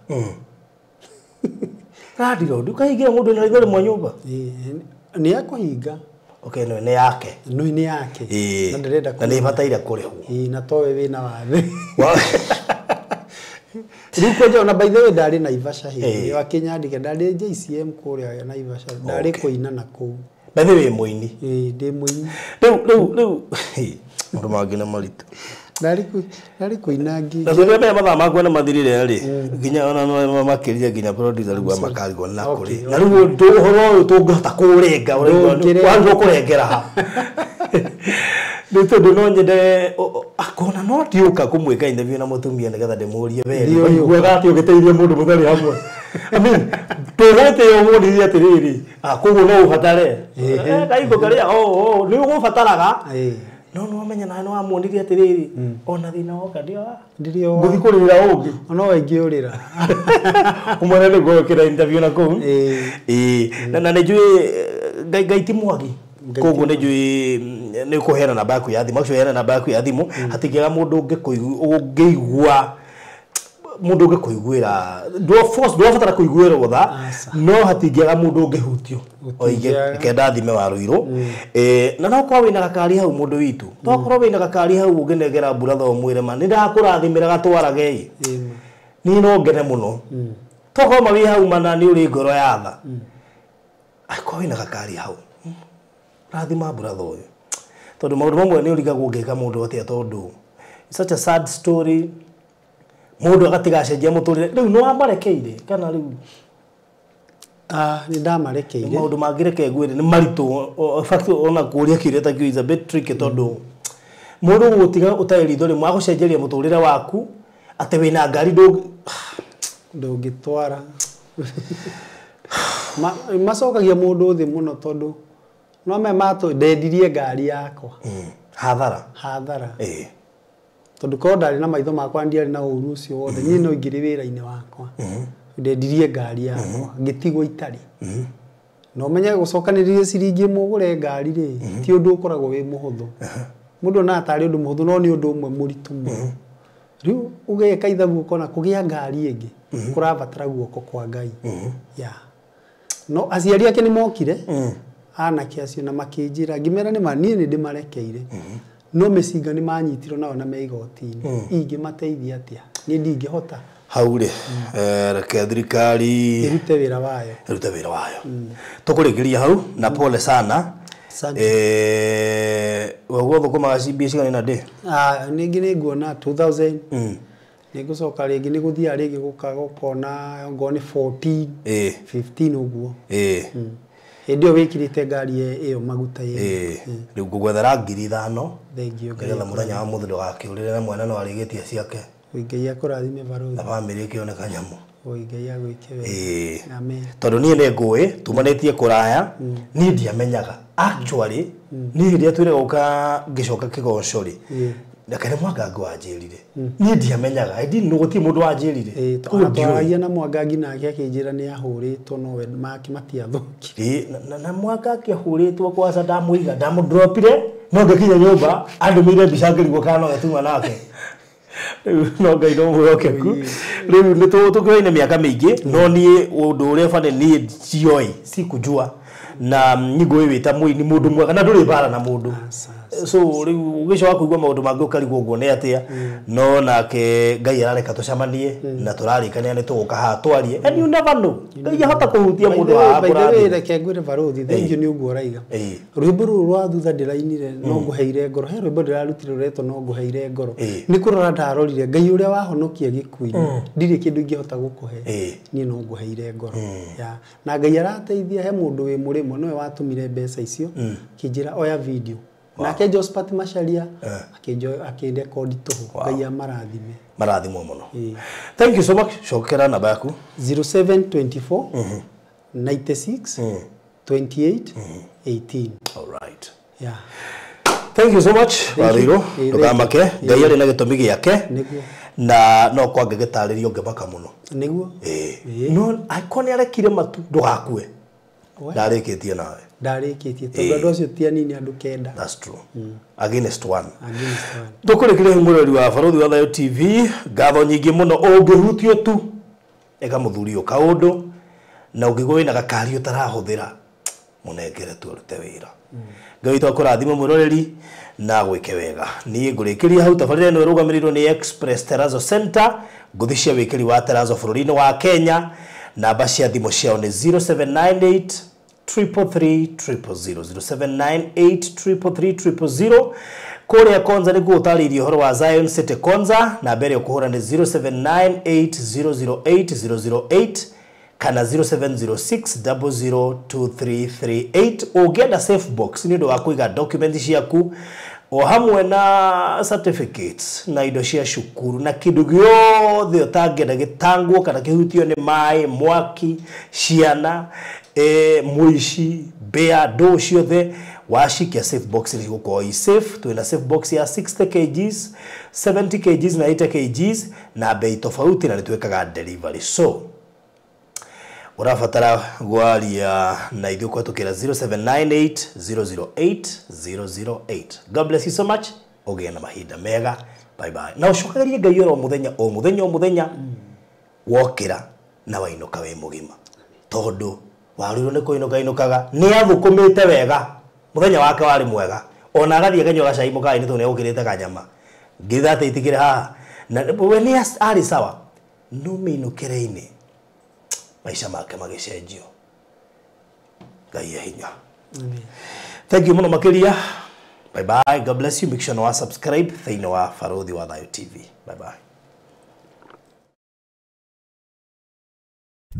Landlord ukahingira mundu na ritho rimwe nyumba. Ni akuhinga. Okay, no ni yake. No ni yake. Na ndirenda na ni bataire kurihwo. Na towe wina wathe. Riu kwanja ona by the way ndari Naivasha hindi yo akinyandike ndari JCM kuria Naivasha ndari kuina na kuu. By the way muini. Ndi muini. Riu maundu mangi na maritu. Ndari kuina ngi. Na thutha mbere mathaa makwa nĩ mathirire rĩ nginya ona makĩria nginya producer rĩu amakarigwo na kũrĩ na rĩu ũhoro ũyũ tũngĩhota kũũrenga ũraigua kũrengera ha nĩ tondũ no nyende akona no ndiũka kũmwĩka interview na mũtumia nĩgetha ndĩmũrie wee waiguaga atĩ ũgĩteithia mũndũ mũtarĩ hamwe. I mean tũgũte ũmũririe atĩrĩrĩ koguo no ũbatare kaigũ karĩa nĩ ũgũbataraga no no amenya na no amuonirie atiriri ona thina woka ndio ndirio nguthi kurira ungi no waingiurira umwene ni gwikira interview na kuu na njui Ngai ti mwagi koguo ni njui ni kuheana namba yaku ya thimu acio heana namba yaku ya thimu hatingĩaga mũndũ ũngĩigua mũndũ ũngĩkũiguĩra ndwabatara kũiguĩrwo tha no hatingĩaga mũndũ ũngĩhutio oige kenda thime wa Ruiru na no korwo wĩna gakari hau mũndũ witũ tokorwo wĩna gakari hau ũngĩnengera mburatha ũmwĩre ma nĩ ndakũrathimĩra gatwarage niĩ no ngene mũno tokorwo ma wĩ hau mana nĩ ũrĩ ngoro ya tha akorwo wĩna gakari hau rathima mburatha ũyũ tondũ maũndũ mamwe nĩ ũrigagwo ũngĩka mũndũ atĩa tondũ it's such a sad story mundu agatigacenjia muturire riu no amarekeire kana riu ni ndamarekeire maundu mangireke ngwire ni maritu in fact ona kuria kiuria ta kiu is a bit tricky tondu mundu gutiga utari ritho rimwe agucenjeria muturire waku ati wina ngari ndungitwara macokagia mundu thi muno tondu no me matu ndendirie ngari yakwa hathara tondu korwo ndari na maitho makwa ndiarĩ na ũru ũcio wothe niĩ no ingĩrĩ wĩra-inĩ wakwa ndendirie ngari yakwa ngĩtigwo itarĩ na ũmenye gũcokanĩrĩria ciringi ĩmwe ũgũre ngari rĩ ti ũndũ ũkoragwo wĩ mũhũthũ mũndũ onaga tarĩ ũndũ mũhũthũ no nĩ ũndũ ũmwe mũritũ mũno rĩu ũgeka ithabu ũkona kũgĩa ngari ĩngĩ kũrabatara guoko kwa Ngai no aciari ake nĩ mokire anake acio na makĩnjĩra ngĩmera nĩ ma niĩ nĩ ndĩmarekeire no mĩcinga nĩ manyitirwo nao na me igoti-inĩ ingĩmateithia atĩa niĩ ndingĩhota hau rĩ reke thirikari ĩrute wĩra wayo tũkũrĩkĩria hau na pole sana ũguo thũkũmaga mbia cigana na ndĩ ningĩ nĩ nguona 2000 nĩ ngũcoka rĩngĩ nĩ gũthiaga rĩngĩ gũkona ongorwo nĩ 14 15 ũguo hĩndĩ ĩyo wĩkĩrĩte ngari ĩyo maguta rĩu ngũgwethera 5,000 thengio Ngai nĩgetha mũthenya wa mũthĩ ndũgakĩũrĩre na mwana no arĩgĩtie ciake Ngai akũrathime barothi na bamĩrĩ ĩkĩone kanyamũ Ngai agwĩke wega amen tondũ niĩ nĩ ngũĩ tumanĩtie kũraya niĩ ndiamenyaga actually niĩ hĩndĩ ĩrĩa twĩre gũka ngĩcoka kĩgoco rĩ reke nĩ Mwangangi wanjĩrire niĩ ndiamenyaga I didn't know gũtirĩ mũndũ wanjĩrire twaragia na Mwangangi nake akĩnjĩra nĩ ahũrĩtwo nowe make matiathũkire na Mwangangi ahũrĩtwo kwaca ndamũiga ndamũdropire no ngĩkinya nyũmba andũmĩire mbica ngĩrigwo kana nowe tuma nake rĩu no Ngai no mwĩhokeku rĩu nĩ tũkĩoine mĩaka mĩingĩ no niĩ ũndũ ũrĩa bane niĩ ndioĩ sikujua na ngũĩ wĩta mũini mũndũ mwega na ndũrĩ mbara na mũndũ so rĩu ũgĩcoka kũigua maũndũ mangĩ ũkarigwo ũguo nĩ atĩa no nake Ngai arareka tũcemanie na tũrarĩkania nĩ tũgũka haha twarie and you never know Ngai ahota kũhutia mũndũ haha kũrathima reke ngwĩre barothi thengio nĩ ũguo ũraiga rwĩmbo rũrũ rwa thutha ndĩrainire no ngũheire ngoro he rwĩmbo ndĩrarutire rũretwo no ngũheire ngoro nĩ kũrora ndarorire Ngai ũrĩa wahonokia gĩkuũ-inĩ ndirĩ kĩndũ ingĩhota gũkũhe niĩ no ngũheire ngoro na Ngai arateithia he mũndũ wĩ mũrĩmo nowe watũmire mbeca icio kĩnjĩra oya video nake Josephat Macharia akĩrekodi tũhũ Ngai amarathime marathimwo mũno thank you so much cokera namba yaku 0724 96 28 18 all right yeah thank you so much Wariro ndũkamake Ngai arĩ na gĩtũmi gĩake na no kwange gĩtarĩrio ngĩmaka mũno nĩguo no angĩkorwo nĩ arekire matu ndũgakue ndarĩkĩtie nawe ndarĩkĩtie tondũ andũ acio ti anini andũ 9 that's true against one tũkũrĩkĩria mũrori wa Barothi wa Thayo TV ngatho nyingĩ mũno ũngĩhutio tu eka mũthuri ũyũ kaũndũ Na ũngĩgwo wĩna gakari ũtarahũthĩra mũnengere tu arute wĩra. Ngai witũ akũrathime mwĩroreri na gwĩke wega. Niĩ ngũrĩkĩria hau. Tabarĩra ĩno ĩrũgamĩrĩirwo nĩ Express Terrazzo Center, ngũthi cia wĩkĩri wa terrazzo bũrũri-inĩ wa Kenya. Namba cia thimũ ciao nĩ 0798 333 000, 0798 333 000. Kũrĩa Konza nĩguo ũtarĩirie ũhoro wa Zion City Konza. Namba ĩrĩa ũkũhũra nĩ 0798 008 008 kana 0706 002338. Ũngĩenda safe box nĩ ũndũ wa kũiga document ciaku o hamwe na certificates na indo cia cukuru na kĩndũ gĩothe ũtangĩenda gĩtangwo kana kĩhutio nĩ maĩ, mwaki, ciana, mũici, mbĩa, ndũ ciothe, wacikia safe box nĩ cigũkorwo i safe. Twĩna safe box ya 60 kgs, 70 kgs na 80 kgs na bei tofauti, na nĩ twĩkaga delivery. So ũrabatara gwaria na ithuĩ kũhetũkĩra 0798 008 008. God bless you so much. Ũgĩe na mahinda mega. Bye bye. Na ũcokagĩrie Ngai oro mũthenya, o mũthenya, o mũthenya wokĩra na wainũka wĩ mũgima, tondũ warũirwo nĩ kũinũka inũkaga. Nĩ athũkũmĩte wega, mũthenya wake warĩ mwega, ona agathiĩ akanyua gacai mũkawa-inĩ tondũ nĩ egũkĩrĩte kanyama ngiri itikĩrĩ haha na we nĩ arĩ sawa. No mĩinũkĩre-inĩ maica make magĩcenjio. Ngai e hinya. Thank you mũno makĩria. Bye bye. God bless you. Make sure wa subscribe thĩinĩ wa Barũthi wa Thayũ TV. Bye bye.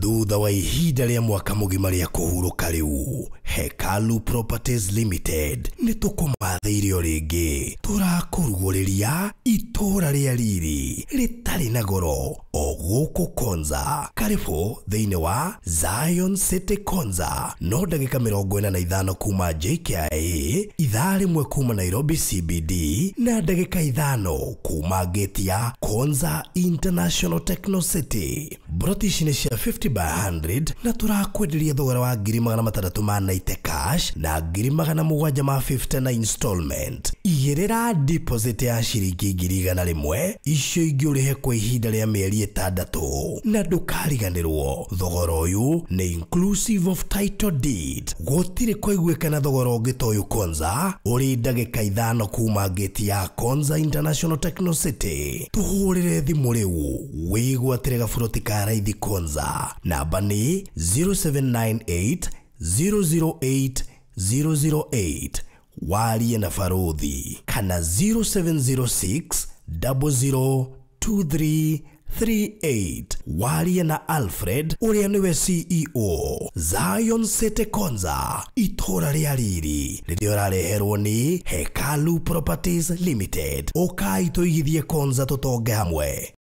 Thutha wa ihinda rĩa mwaka mũgima rĩa kũhurũka, rĩu Hekalu Properties Limited nĩ tũkũmathĩirio rĩngĩ. Tũrakũrugũrĩria itũra rĩa riri rĩtarĩ na goro o gũkũ Konza. Karibu thĩinĩ wa Zion City Konza, no ndagĩka 45 kuma JKIA, ithaa rĩmwe kuma Nairobi CBD na ndagĩka 5 kuma gate ya Konza International Techno City. Broti ici nĩ cia 50 by 100 na tũrakwenderia thogora wa 690,000 cash na 750,000 na installment. Igĩrĩra deposit ya ciringi 100,000, icio ingĩ ũrĩhe kwa ihinda rĩa mĩeri 6. Na ndũkariganĩrwo, thogora ũyũ nĩ inclusive of title deed. Gũtirĩ kũiguĩkana thogora ũngĩ ta ũyũ Konza, ũrĩ ndagĩka 5 kuma gate ya Konza International Techno City. Tũhũrĩre thimũ rĩu wĩgwatĩre gaburoti ka raithi Konza. Namba nĩ 0798 008 008, warie na Barũthi, kana 0706 002338, warie na Alfred ũrĩa nĩwe CEO. Zion City Konza, itũra rĩa riri rĩrĩa ũrareherwo nĩ Hekalu Properties Limited. Ũkai tũigithie Konza, tũtonge hamwe.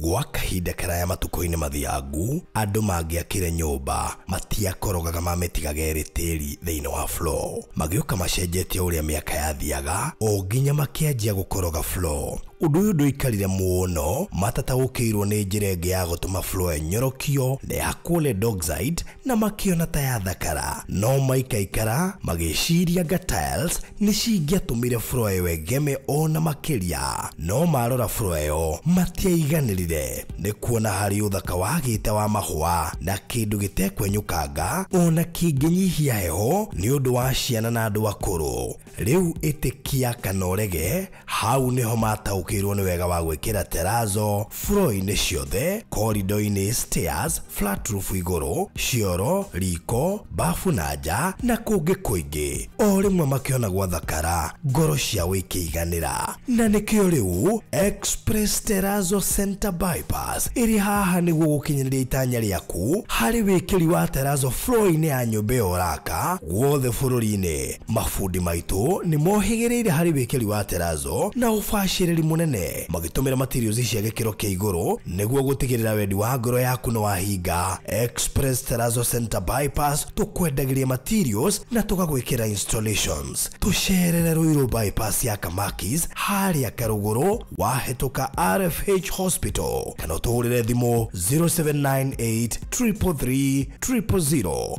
Gwa kahinda karaya matukũ-inĩ mathiangu, andũ mangĩakire nyũmba matiakorogaga, mamĩtigaga ĩrĩ tĩri thĩinĩ wa floor. Magĩũka macenjetie ũrĩa mĩaka yathiaga o nginya makĩanjia gũkoroga floor. Ũndũ ũyũ ndũikarire mũno matataũkĩirwo nĩ njĩra ĩngĩ ya gũtũma floor ĩnyorokio na ya solid oxide, na makĩona ta yathakara. No maikaikara magĩciria nga tiles nĩ cingĩatũmire floor ĩyo ĩgeme ona makĩria. No marora floor ĩyo matiaiganĩrire nĩ kuona harĩ ũthaka wagĩte wa mahũa na kĩndũ gĩtekwenyũkanga ona kĩngĩnyihia heho nĩ ũndũ wa ciana na andũ akũrũ. Rĩu ĩtĩkia kana ũrege, hau nĩho mataũkĩirwo nĩ wega wa gwĩkĩra terrazzo floor-inĩ ciothe, corridor-inĩ, stairs, flat roof igũrũ, cioro, riko, bafu na nja na kũngĩ kũingĩ. O rĩmwe makĩona gwathakara, ngoro ciao ikĩiganĩra. Na nĩkĩo rĩu Express Terrazzo Center Bypass ĩrĩ haha nĩguo gũkinyanĩria itanya rĩaku harĩ wĩkĩri wa terrazzo floor-inĩ ya nyũmba ĩyo ũraka guothe bũrũri-inĩ. Mabundi maitũ nĩ mohĩgĩrĩire harĩ wĩkĩri wa terrazzo na ũbacĩrĩri mũnene, magĩtũmĩra materials cia gĩkĩro kĩa igũrũ nĩguo gũtigĩrĩra wendi wa ngoro yaku nĩ wahinga. Express Terrazzo Center Bypass tũkwendagĩria materials na tũgagwĩkĩra installations. Tũcerere Ruiru Bypass ya Kamakis harĩa Karũgũrũ wahĩtũka RFH Hospital, kana ũtũhũrĩre thimũ 0798 333 000.